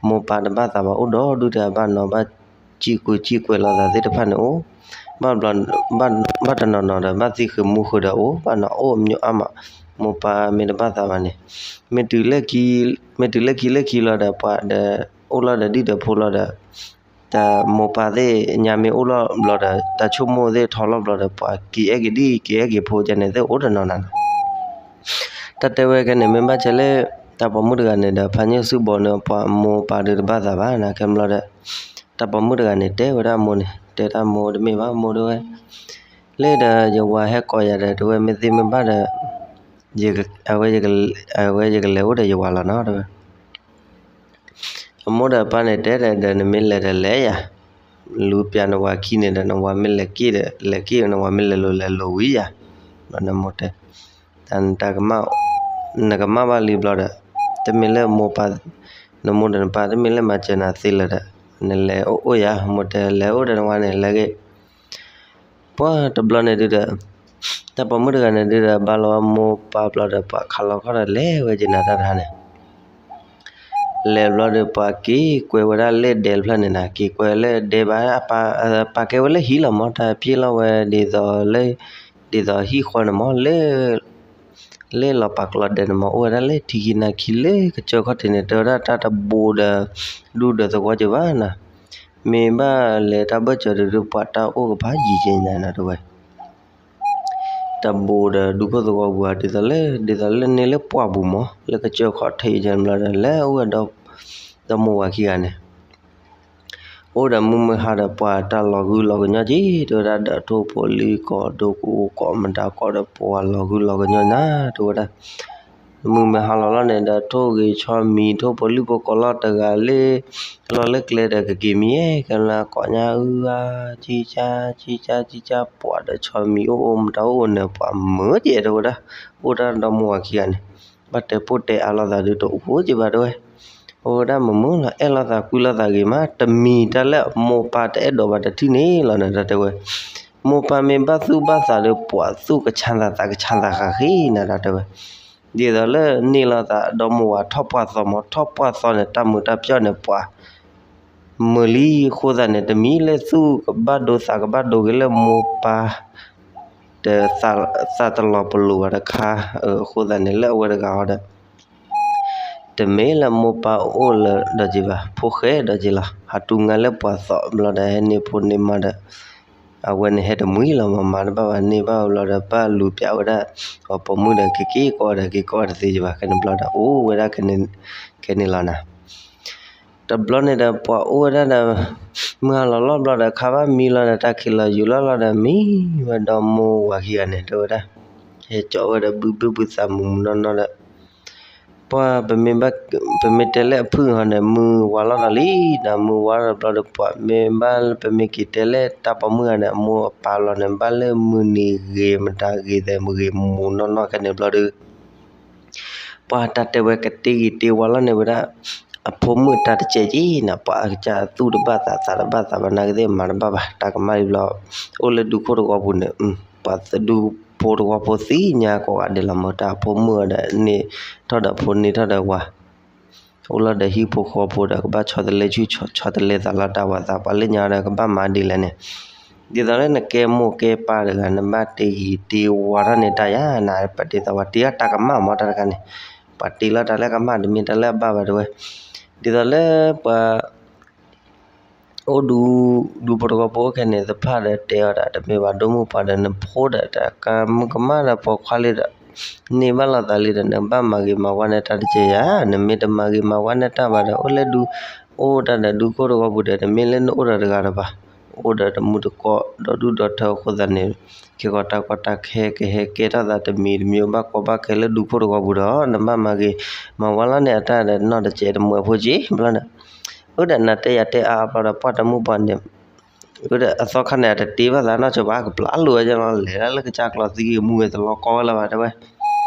မိၢ်ပၢ်တဘၣ်သးဘၣ် အိၣ်ဒီဒူၣ်ထဲဧါ ဘၣ်နီၤဘၣ်စံၣ်ကူစံၣ်ကွဲးလိာ်သးသ့ၣ်တဖၣ်န့ၣ်အိၣ်, ဘၣ်တနီၤနီၤဒီး ဘၣ်သံဃုာ်မူဃုာ်ဒီးအိၣ် ဘၣ်နီၤအိၣ်မးအါမး, မိၢ်ပၢ်မ့ၢ်တဘၣ်သးဘၣ်န့ၣ် မ့ၢ်တုၤလၢခံလၢခံလၢခံလီၤဒီး ပှၤဒီး အိၣ်လီၤဒီးဒံၣ်ဒီးဖိလီၤဒီး တၢ်မိၢ်ပၢ်သ့ၣ်ညါမ့ၢ်အိၣ်လီၤဘျီဒီး တၢ်ဆိကမိၣ်သ့ၣ်ထီလီၤဘျီဒီး ပှၤက့ၤအဲၣ်က့ၤဒံၣ်က့ၤအဲၣ်က့ၤဖိကဲန့ၣ်သ့ၣ်အိၣ်တနီၤနီၤနီၤ. တၢ်တဲဝဲကဲန့ၣ် မ့ၢ်ဘၣ်ဆၣ်လၢ တၢ်ပိာ်မုၣ်တဂၤန့ၣ်ဒီး ဖါညၣ်စုဘီန့ၣ် ပှၤမိၢ်ပၢ်ဒီးတဘၣ်သးဘၣ်နၤ ခဲဘျီဒီး တၢ်ပိာ်မုၣ်တဂၤန့ၣ် တဲဝဲဒၣ်အမိၢ်န့ၣ် တဲတၢ်မိၢ်တမ့ၢ်ဘၣ်မိၢ်တဲဝဲ လၢဒီးယဝၤဟဲကိးယၤဒီး တဲဝဲမ့ၢ်သ့မ့ၢ်ဘၣ်ဒီး အဝဲ အဝဲယကလဲၤအိၣ်ဒီးယဝၤလီၤနီၤ တဲဝဲ. အမိၢ်ဒီးအပၢ်န့ၣ်တဲဒီး နမ့ၢ်လဲၤဒီးလဲၤယၤ, လူၤပျးနဝၤခံန့ၣ်ဒီး နဝၤမ့ၢ်လဲၤက့ၤဒီး လဲၤက့ၤ နဝၤမ့ၢ်လဲၤလိၤလဲၤလိၤဝံၤယၤ, ဘျီနမိၢ်တဲ တၢ် နကမၣ်ဘၣ်လံဘျီဒီး တမ့ၢ်လၢမိၢ်ပၢ် နမိၢ်ဒီးနပၢ် တမ့ၢ်လၢမၤစၢၤနၤသ့လၢၤဒီး နလဲၤအိၣ်ယၤ မိၢ်တဲလဲၤအိၣ်ဒီးနဝၤန့ၣ် လဲၤဂ့ၤ ပှၤတဘျီန့ၣ်ဒုးဒီး တၢ်ပိာ်မုၣ်တဂၤန့ၣ်ဒုးဒီး ဘၣ်လီၤဝဲမိၢ်ပၢ်ဘျီဒီး ပှၤခးလီၤခီၣ်ဒီးလဲၤဝဲက့ၤနၤတၢ်တခါန့ၣ် လဲၤဘျီဒီး ပှၤက့ၤကွဲးဝဲဒၣ်လၢဒဲတဖျၢၣ်န့ၣ်နၤ က့ၤကွဲးလၢဒဲဘၣ် ပာ်ကဲဝဲလၢဟံၣ်လီၤမး တၢ်ပျ့ၤလီၤဝဲဒ်သိးလၢ ဒ်သိးဟံၣ်ဃီန့ၣ်မး လၢ လၢလီၤပာ်ကျီဒဲန့ၣ်မး အိၣ်ဝဲဒၣ်လၢထံခံနၤခံလၢကစၢၢ်ခီၣ်ထံးန့ၣ် တဲဝဲဒၣ်တၢ်တဘူးဒီး ဒူဒီးသဝီက့ၤဘၣ်နၤ မ့ၢ်ဘၣ်လဲၤတၢ်ဘၢၣ်စၢၤဒုး ပှၤတၢ်အိၣ်ကဖးယံၤက့ၤညါနၤတဲဝဲ တၢ်ဘူးဒီးဒူခိၣ်သဝီပူၤဧါ ဒ်သိးလၢ ဒ်သိးလၢန့ၢ်လၢပှၢ်ပူၤမး လၢကစၢၢ်ခီၣ်ထံးယဲၢ်ဘျီဒီး လဲၤအိၣ်ဝဲဒီး ဒီမိၢ်ဝၤခံဂၤန့ၣ် အိၣ်ဒီးမုၢ်မ့ၢ်ဟါဒီး ပှၤတၢ်လီၤဂုၢ်လီၤကညီက့ၤ တဲဝဲဒၣ်ဒီး ထိၣ်ဖိလံၤကိးဒိကအိကိးမတၤကိးဒီး ပှၤလီၤဂုၢ်လီၤကညီနၤ တဲဝဲဒၣ် မုၢ်မ့ၢ်ဟါလီၤလီၤန့ၣ်ဒီး ထိၣ်ဂ့ၤဆီမံၤ ထိၣ်ဖိလံၤဖိကိးလီၤတဂၤလၢ လီၤလၢကျဲဒီးကက့ၤမံၤ ကလၢကိးညါအုၣ်ဧါ ကံကၢ် ကံကၢ် ကံကၢ် ပှၤဒီးဆီမံၤအိၣ်အိၣ်မတၤအိၣ်အိၣ်န့ၣ် ပှၤမၢကဲတဲဝဲဒၣ် အိၣ်တၢ်ဒီမိၢ်ဝၤခံဂၤန့ၣ် ဘၣ်တဲပိၢ်တဲအါလိာ်သးဒုးတအိၣ်က့ၤဘၣ်တဲဝဲ အိၣ်ဝဲဒၣ်မုာ်မုာ်လီၤ အဲၣ်လိာ်သးကွံလိာ်သးဂ့ၤမး တမံၤတၢ်လၢမိၢ်ပၢ်တအဲၣ်ဒိးဘၣ်တထံၣ်န့ၣ်လီၤန့ၣ် တၢ်တဲဝဲ မိၢ်ပၢ်မ့ၢ်ဘၣ်သူၣ်ဘၣ်သးဒီး ပှၤသူၣ်ကဆါသးသးကဆါသးဃာ်ဃ့နၤ တၢ်တဲဝဲ ဒ်သိးလၢန့ၢ်လိာ်သးဒီမိၢ်ဝၤထီၣ်ပှၢ်သီမး ထီၣ်ပှၢ်သီန့ၣ် တၢ်မုာ်တၢ်ပျီၢ်န့ၣ် ပှၤ မုာ်လံအဃိသတးန့ၣ် တမံၤလၢသူၣ်ကဘၣ်ဒိသးကဘၣ်ဒိက့ၤလၢမိၢ်ပၢ် တ သးတလီၤပလိာ်ဘၣ်တခါ အဃိသတးန့ၣ် လၢအဝဲတဂၤဃီဒီး တမ့ၢ်လၢမိၢ်ပၢ်အိၣ်လၢၤဒီးက့ၤဘၣ် ဖိၣ်ဃဲဒီးက့ၤလီၤ ဟးတူၢ်ငါလၢပှၤသီဘျီဒီး ဟဲန့ၢ်ဖိန့ၢ်မါဒီး အဝဲန့ၣ်ဟဲတမှံၤလီၤမး မၤတဘၣ်ဘၣ်န့ၢ်ဘၣ်ဝဲဘျီဒီး ဘၣ်လူၤပျးဝဲဒၣ် အပိာ်မုၣ်ဒီး က့ၤက့ၤကိးဒီး က့ၤကိးတသ့ဘၣ် ခဲန့ၣ်ဘျီဒီး အိၣ်ဝဲဒၣ်ခဲန့ၣ်လီၤနၤ. တဘျီန့ၣ်ဒီး ပှၤအိၣ်ဝဲဒၣ်ဒီး မုၢ်ဟါလီၤလီၢ်ဘျီဒီး ခါဘၣ်မံလီၤဒီး တၢ်ခံးလီၤယူၤလီၢ်လီၤဒီး မံဝဲဒီးမိၢ်ဝၤခံဂၤန့ၣ် တဲဝဲဒၣ် ဟဲကၠီဝဲဒီး ဘုဘုဘုသးမုာ်မုာ်နီၢ်နီၢ်ဒီး ပှၤ ပမ့ၢ်တဲလၢအဖုၣ်ဟီန့ၣ် မုၢ်ဝါလီၤဒီးလံဒီး မုၢ်ဝါလီၤဘျီဒီး ပှၤမ့ၢ်ဘၣ် ပမ့ၢ်က့ၤတဲလၢတၢ်ပိာ်မုၣ်ဂၤန့ၣ် အမိၢ်အပၢ်လီၤန့ၣ် ဘၣ်လၢမုၢ်နံၤဂ့ၤ မတၤဂ့ၤသဲး မုၢ်ဂ့ၤမူးနီၢ်နီၢ်ခဲန့ၣ်ဘျီဒီး ပှၤတၢ်တဲဝဲကတ့ဂ့ၤတ့ဝါလီၤန့ၣ်ဝဲဒၣ် အဖိမုၣ်တၢ်တစဲးက့ၤနၤ ပှၤအကစၢ်သူၣ်တဘၣ်သးသးတဘၣ်သးဘၣ်နာ်က့သ့ၣ်မၤတဘၣ်ဘၣ် တၢ်ကမၣ်လံဘျီ အိၣ်လၢဒူခိၣ်တဝီပူၤန့ၣ် ပှၤဒူဖိတဝီဖိသ့ၣ်ညါကိးဂၤဒဲးလီၤမၢ် တၢ်အဖိမုၣ်အီၤဒီးန့ၢ်ထီၣ်ဒီးဖိန့ၢ်ထီၣ်ဒီးဝၤ အိၣ်လီၤဒီးဟံၣ်ဖိဃီဖိဒီး ကဘၣ်ဆီတလဲဆူၣ်ဆီတလဲသးလီၤတၢ်ဝၤသး ပှၤလၢညါဒီးကဘၣ်မၤဒ်လဲၣ်န့ၣ် ဒ်သိးလၢနကဲမိၢ်ကဲပၢ်တဂၤ နဘၣ်တ့ဂ့ၤတ့ဝါထီၣ်န့ၢ်တၢ်ယၤနၤ ပဒ်သိးပှၤတ့ထီၣ်တၢ်ကမၣ်မၢ်တၢ်တခါန့ၣ် ပှၤတ့လီၤတၢ်လၢကမၣ် တမ့ၢ်တၢ်လၢအဘၣ်ဘၣ်တဲဝဲ ဒ်သိးလၢပှၤ အိၣ်ဒူ ဒူဖိတဝီဖိအိၣ်ခဲန့ၣ် သ့ၣ်တဖၣ်ဒီးတဲအီၤဒၣ် တမ့ၢ်ဘၣ်ဒိၣ်မုၣ်ပှၢ်ဒီး နဖိဒီးတၢ်ကမၣ်ဒီးပိာ်ခွါလံဒီး န့ၢ်ဘၣ်လိာ်သးလံဒီး နဘၣ်မၤဂ့ၤမၤဝါန့ၢ်တၢ်တက့ၢ်ယၤ နမ့ၢ်တမၤဂ့ၤမၤဝါန့ၢ်တၢ်ဘၣ်ဒီး အိၣ်လၢဒူ အိၣ်တၢ်ဒီးဒူခိၣ်တဝီပူၤဒီး တမ့ၢ်လၢနအိၣ်ဒီးတဂၤဒီးဘၣ် အိၣ်ဒီးတမူတကိး ဒီဒူၣ်ဒီထၢအဃိသတးန့ၣ် ကဲကီးတၢ်ကီတၢ်ခဲ ကဟဲကဲထီၣ်သးတမံၤတမံၤ ဘၣ်ကီဘၣ်ခဲလၢဒူခိၣ်တဝီပူၤဒီး နဘၣ်မၤဂ့ၤ မၤဝါလီၤန့ၢ်အတၢ်ဒီး နီၢ်တစဲးတမုာ်အဖိက့ဘျီန့ၣ် အိၣ်ဒီးနၤတဲယၤတဲအါအါဘျီဒီး ပှၤတမုၣ်ပှၢ်န့ၣ် အိၣ်ဒီးအသီခါန့ၣ် အတတ့ဘၣ်သးနီၢ်ဆိဘၣ် ကပျၢ်လိာ်ဝဲကလီၤ လဲၤဒၣ်လၢကစၢ်ကျီသံဂ့ၤမူဂ့ၤ တလီၤကီဝဲလၢၤဘၣ်တဲဝဲ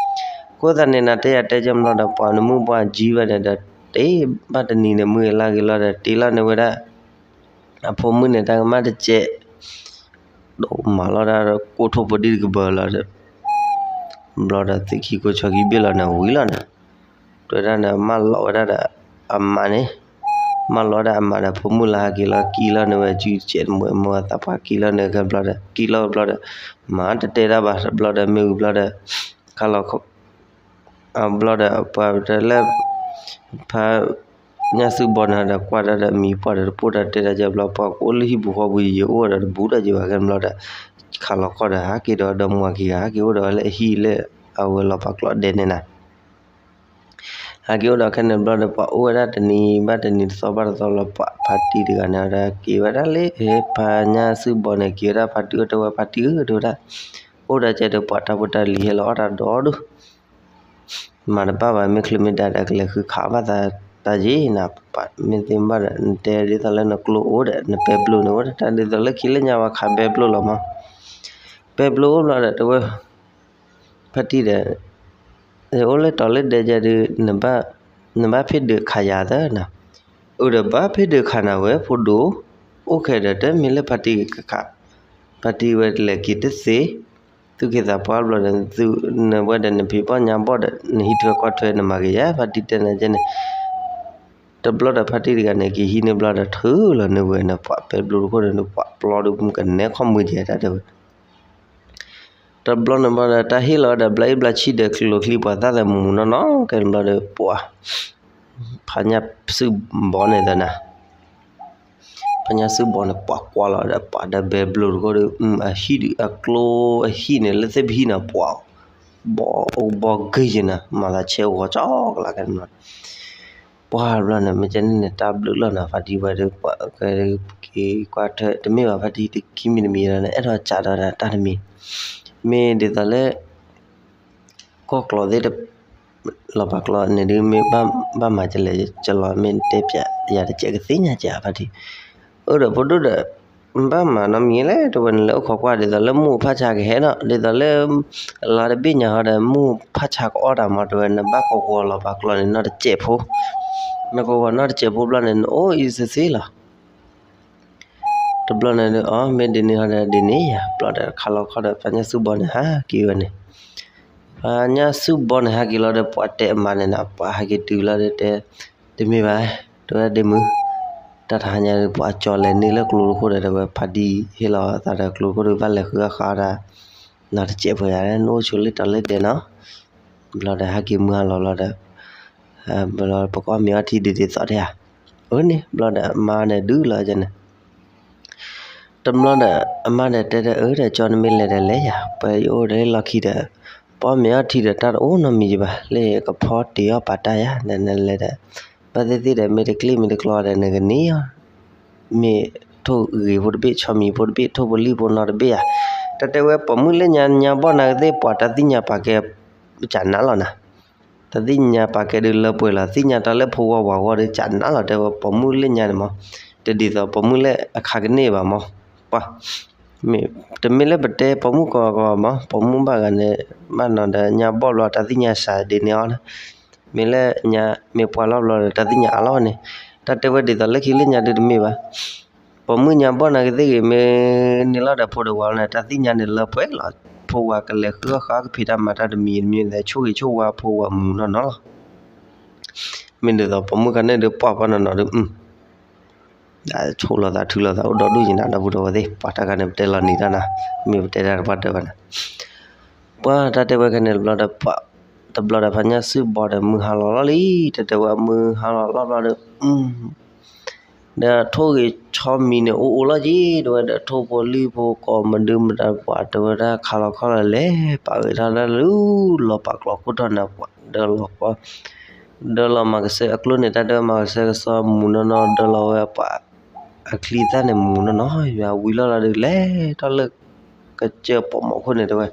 အဃိသတးန့ၣ် နၤတဲယၤတဲကဘျီဒီး ပှၤတမုၣ်ပှၢ်ကံဝဲန့ၣ်ဒီး တ့ဘၣ်တနံၤန့ၣ် မုၢ်ဂ့ၤလါဂ့ၤလီၤဒီး တ့လီၤန့ၢ်ဝဲဒၣ် အဖိမုၣ်န့ၣ် တၢ်ကမၣ်တစဲး ဒိၣ်မးလီၤဒၣ် ကိၢ်ထိၣ်ဖိဒံတကပၤလီၤဒီး ဘျီဒီး သုးခံကိးဆီခံဘ့ၣ်လီၤန့ၣ် ဝံၤလီၤန့ၣ် တဲဝဲဒၣ်န့ၣ် မၢလီၤဝဲဒၣ်ဒီး အမါန့ၣ် မၢလီၤဝဲဒၣ်အမါဒီး ဖိမုၣ်လၢဟဲက့ၤလီၤ ကံလီၤန့ၢ်ဝဲ စုစဲးတမုာ်အမိၢ်အသးပှၢ် ကံလီၤန့ၢ်ကဘျီဒီး ကံလီၤဘျီဒီး မၤတတဲတၢ်ဘၣ်တဘျီဒီး မ့ၢ်ဝံၤဘျီဒီး ခါလီၤ အဘျီဒီး ပှၤတဲလၢ ဖါညၣ်စုဘီန့ၣ်ဒီး ကွၢ်တၢ်ဒီးမံၤပှၢ်ဒီး တပိၢ်တၢ်တဲတၢ်ကဘျီ ပှၤကအိၣ်လၢဟံၣ်ပူၤဃီပူၤ ယအိၣ်ဒီးတဘူးတၢ်ကဘၣ်ခဲန့ၣ်ဘျီဒီး ခါလီၤခီဒီး ဟးက့ၤဒီးဒီမါဝၤခံဂၤ ဟးက့ၤအိၣ်ဒီးလၢအဟံၣ်လၢအဝဲလီၤပာ်ကျိးဒဲးန့ၣ်နၤ ဟးက့ၤအိၣ်ဒီးခဲန့ၣ်ဘျီဒီး ပှၤအိၣ်ဝဲဒၣ်တနံၤဘၣ်တနံၤတသီဘၣ်တသီလီၤ ပှၤဖါတံၢ်တဂၤန့ၣ်ဒီး က့ၤဝဲဒၣ်လၢ ဖါညၣ်စုဘီန့ၣ် က့ၤဝဲဒၣ်ဖါတံၢ်အိၣ်တဲဝဲ ဖါတံၢ်ဧၢ တဲဝဲဒၣ် အိၣ်ဒီးကဲဒီးပှၤတၢ်ဖိတၢ်လံၤဟဲလီၤအီၣ်တၢ်ဒီဒူၣ် မၤတဘၣ်ဘၣ် မ့ၢ်ချုးမ့ၢ်ဒၣ်ဒီး ကလဲၤဃုခးဘၣ်သးတၢ်ယ့ၣ်နၤ ပှၤမ့ၢ်သ့ၣ်ဘၣ်ဒီး နတဲဒ်သိးလၢနကျိအိၣ်ဒီး နပဲဘျိန့ၣ် အိၣ်ဒီးတၢ်ဒ်သိးလၢခံလၢညါဝဲ ခးပဲဘျိလီၤမး ပဲဘျိအိၣ်ဘျီဒီး တဲဝဲ ဖါတံၢ်ဒီး အိၣ်လၢတီၤလၢဒဲကဲဒုး နဘၣ်ဖ့ၣ်ဒုးခးယၤသၢနၤ အိၣ်ဒီးဘၣ်ဖ့ၣ်ဒုးခးနၤဝဲ ဖိဒိၣ် အိၣ်ခဲဒီး တမ့ၢ်လၢဖါတံၢ်ကခး ဖါတံၢ်ဝဲလဲၤက့ၤတသ့ သူၣ်က့သးပှၢ်ဘျီဒီး နဝဲဒီးနဖံးဘီၣ်ညၣ်ဘီၣ်ဒီး နဟံးထွဲကွၢ်ထွဲ နမၤက့ၤယၤ ဖါတံၢ်တဲနၤကဲန့ၣ် တဘျီဒီးဖါတံၢ်တဂၤန့ၣ် က့ၤဟံးန့ၢ်ဘျီဒီး ထုးလီၤန့ၢ်ဝဲန့ၣ် ပှၤပဲဘျိတခိၣ်န့ၣ် ပှၤပျီဒုးကနဲခီၣ်မုၢ်ကဲတၢ်တဲဝဲ တဘျီန့ၣ်ဘျီဒီး တၢ်ဟ့ၣ်လီၤဝဲဒီး ဘျးအ့ၣ်ဘျးဆံဒီး ကျိချံ ပှၤသၣ်သးမူးမူးနီၢ်နီၢ် ကဲန့ၣ်ဘျီဒီး ပှၤ ဖါညၣ်စုဘီန့ၣ်သနၤ ဖါညၣ်စုဘီန့ၣ် ပှၤကွၢ်လီၤဒီး ပှၤဒီးပဲဘျိတခိၣ်ဒီး အဟံၣ်ဒုး အကျိအဟံၣ်န့ၣ် လၢသ့ၣ်ပဟံၣ်န့ၣ် ပှၤ ဘီအိၣ်ဘီဂ့ၤယဲၢ်နၤ မၤသးဆဲးဂီၤကၠီကလးကဲန့ၣ်ဘျီ ပှၤဘျီန့ၣ် မ့ၢ်ကဲန့ၣ်န့ၣ် တၢ်ဘျုးလီၤနၤ ဖါတံၢ်ဝဲဒီး ပှၤကက့ၤကွၢ်ထွဲ တမ့ၢ်ဘၣ် ဖါတံၢ်တခံမံၤတမံၤဒီး အဲၣ်ဒိးစးဒီးတၢ်တမံၤ မ့ၢ်ဒ်သိးလၢ ကီၢ်ကျီသ့ၣ်တ လီၤပာ်ကျိးန့ၣ်ဒုး မ့ၢ်ဘၣ်မၤကလဲၣ် ကလီၤ မ့ၢ်တဲပျးယၤတကဲးကသ့ၣ်ညါကဲး ဖါတံၢ် အိၣ်ဒီးဖိဒိၣ်ဒီး ဘၣ်မၤနီတမံၤလဲၣ် တဲဝဲန့ၣ် လဲၤအိၣ်ခိးကွၢ်ဒ်သိးလၢမုၢ်ဖးဆါကဟဲဒီး ဒ်သိးလၢ လါတဘ့ၣ်ညါဟီဒီး မုၢ်ဖးဆါကအီၣ်တၢ်မး တဲဝဲ နဘၣ်ကဝီၤလီၤပာ်ကျိးန့ၣ် နီၢ်တစဲးဖိ နကဝီၤနီၢ်တစဲးဖိဘျီန့ၣ် နအိၣ်အံၤသ့သ့လီၤ တဘျီန့ၣ်ဒီး အီ မ့ၢ်ဒ်န့ၣ်ဟီဒီးဒ်န့ၣ်ယါ ဘျီဒီးခါလီၤခီဒီး ဖါညၣ်စုဘီန့ၣ်ဟးက့ၤဝဲန့ၣ် ဖါညၣ်စုဘီန့ၣ်ဟးက့ၤလီၤဒီး ပှၤတဲအမါန့ၣ်နၤ ပှၤဟးက့ၤတုၤလီၤဒီးတဲ တမ့ၢ်ဘၣ် တဲဝဲဒ့မုၣ် တၢ်တဟါညါဒီး ပှၤကၠီၤလဲၤန့ၢ်လၢကျိတခိၣ်ဒီး တဲဝဲဖါတံၢ်ဟ့ၣ်လီၤသးဒီးကျိတခိၣ်ဒီး ဘၣ်လဲၤဃုအဃးဒီး နီၢ်တစဲးဖိယါ နအိၣ်ဆိလၢတီၤလၢဒဲးနီၤ ဘျီဒီးဟဲက့ၤမုၢ်ဟါလီၤလီၤဒီး ပကအီၣ်မ့ၤအီထံဒ်ဒ်သိးဒ်ဧါ အၢန့ၣ် ဘျီဒီးမါန့ၣ်ဒုးလီၤန့ၣ် တဘျီဒီး အမါဒီးတဲဒီး အၢ ဒီးကၠီ နမ့ၢ်လဲၤဒီးလဲၤယၤ, ပှၤယအိၣ်ဒီးလၢလီၢ်ခံဒီး ပှၤမ့ၢ်အီထံဒီးတၢ်တအိၣ်နီတမံၤဘၣ်, လၢကဖီတ့ၢ်အီၣ်ပာ်တၢ်ယၤ ဒီးနလဲၤဒီး ဘၣ်သ့ၣ်သ့ၣ်ဒီး မ့ၢ်တကျ့မ့ၢ်တကျီဒီး နကန့ၢ်အီၤ မ့ၢ်ထိၣ်ဂ့ၤဖိတဘ့ၣ် ဆီမံၤဖိတဘ့ၣ် ထိၣ်ဖိလံၣ်ဖိနီတဘ့ၣ်ဧါ. တၢ်တဲဝဲ ပိာ်မုၣ်လၢညါ ညါဘီၣ်နၤကသ့ၣ် ပှၤတၢ်သ့ၣ်ညါပာ်ကဲ ကနးလီၤနၤ, တၢ်သ့ၣ်ညါပာ်ကဲဒုးလၢပှဲၤလီၤ, သ့ၣ်ညါတၢ်လၢဖိဝၤဝၤဂီၢ်ဒီး ကနးလီၤ တဲဝဲ ပိာ်မုၣ်လၢညါန့ၣ်မး, တဒ်သိးပိာ်မုၣ်လၢအခါကန့ၢ်ဘၣ်မး, ပှၤ မ့ၢ်တမ့ၢ်လၢပတဲပိာ်မုၣ်ကီကီမး, ပိာ်မုၣ်ဘၣ်ဂၤန့ၣ် ဘၣ်နီၤဒီးညါဘီၣ်ဘျီတၢ်သ့ၣ်ညါစးဒ်န့ၣ်အီၤ, မ့ၢ်လၢညါ မ့ၢ်ပှၢ်လီၤဘျီဒီး တၢ်သ့ၣ်ညါအါလီၤန့ၣ်, တၢ်တဲဝဲဒ်သိးလၢခံလၢညါဒုးတမ့ၢ်ဘၣ်. ပိာ်မုၣ်ညါဘီၣ်နၤကသ့ၣ်ဂ့ၤ မ့ၢ်န့ၢ်လီၤဒီးဖိဒီးဝၤလီၤန့ၣ် တၢ်သ့ၣ်ညါန့ၣ်လၢပှဲၤလီၤ, ဖိဝၤကလဲၤဃုအီၣ်ဃုအီၣ်ကဖံးတၢ်မၤတၢ်တမံၤမံၤ ဆိၣ်ဂ့ၤဆိၣ်ဝါဖိဝၤမုာ်နီၢ်နီၢ်လီၤ. မ့ၢ်ဒ်သိးပိာ်မုၣ်ခါန့ၣ်ဒုးပှၢ်ပှၢ်နီၢ်နီၢ်ဒီး ဆိၣ်လိာ်သးထုလိာ်သးအိၣ်ဒီဒူၣ်ကနၤ ဒီပုၢ်ဒီဝဲၢ်သ့ၣ်, ပှၤတၢ်ခါန့ၣ် ပတဲလီၤနံၤတၢ်နၤ, မ့ၢ်ပတဲတၢ်တပှၢ်တၢၢ်ဘၣ်နၤ, ပှၤတၢ်တဲဝဲခဲန့ၣ်တဘျီဒီး တဘျီဒီးဖါညၣ်စုဘီဒီးမုၢ်ဟါလီၤလီၤလံ, တၢ်တဲဝဲမုၢ်ဟါလီၤလီၤဘျီဒီး ဒီးထိၣ်ဂ့ၤဆီမံၤန့ၣ် အိၣ်အိၣ်လီၤက့ၤ တဲဝဲဒီး ထိၣ်ဖိလံၣ်ဖိကိးမဒုမတၤပှၤ တဲဝဲဒၣ်ခါလီၤခီလီၤလဲၤ ပာ်ဂ့ၤထီၣ်လၢလူလီၤပာ်ကျိခိၣ်ထီၣ်န့ၣ်ပှၤ ဒၢလီၤကီ ဒၢလီၤမၤကစၢၢ်အကျိန့ၣ် တၢ်ဒၢမၤကစၢၢ်ကစီၣ်မူၤနီၢ်နီၢ် ဒၢလီၤဝဲပှၤ အချံသၣ်န့ၣ်မူၤနီၢ်နီၢ် ယွၤဝံၤလီၤလီၤဒီး လဲၤထီၣ်လၢကစၢၢ်ပိာ်မုၣ်ခိၣ်န့ၣ်တဲဝဲ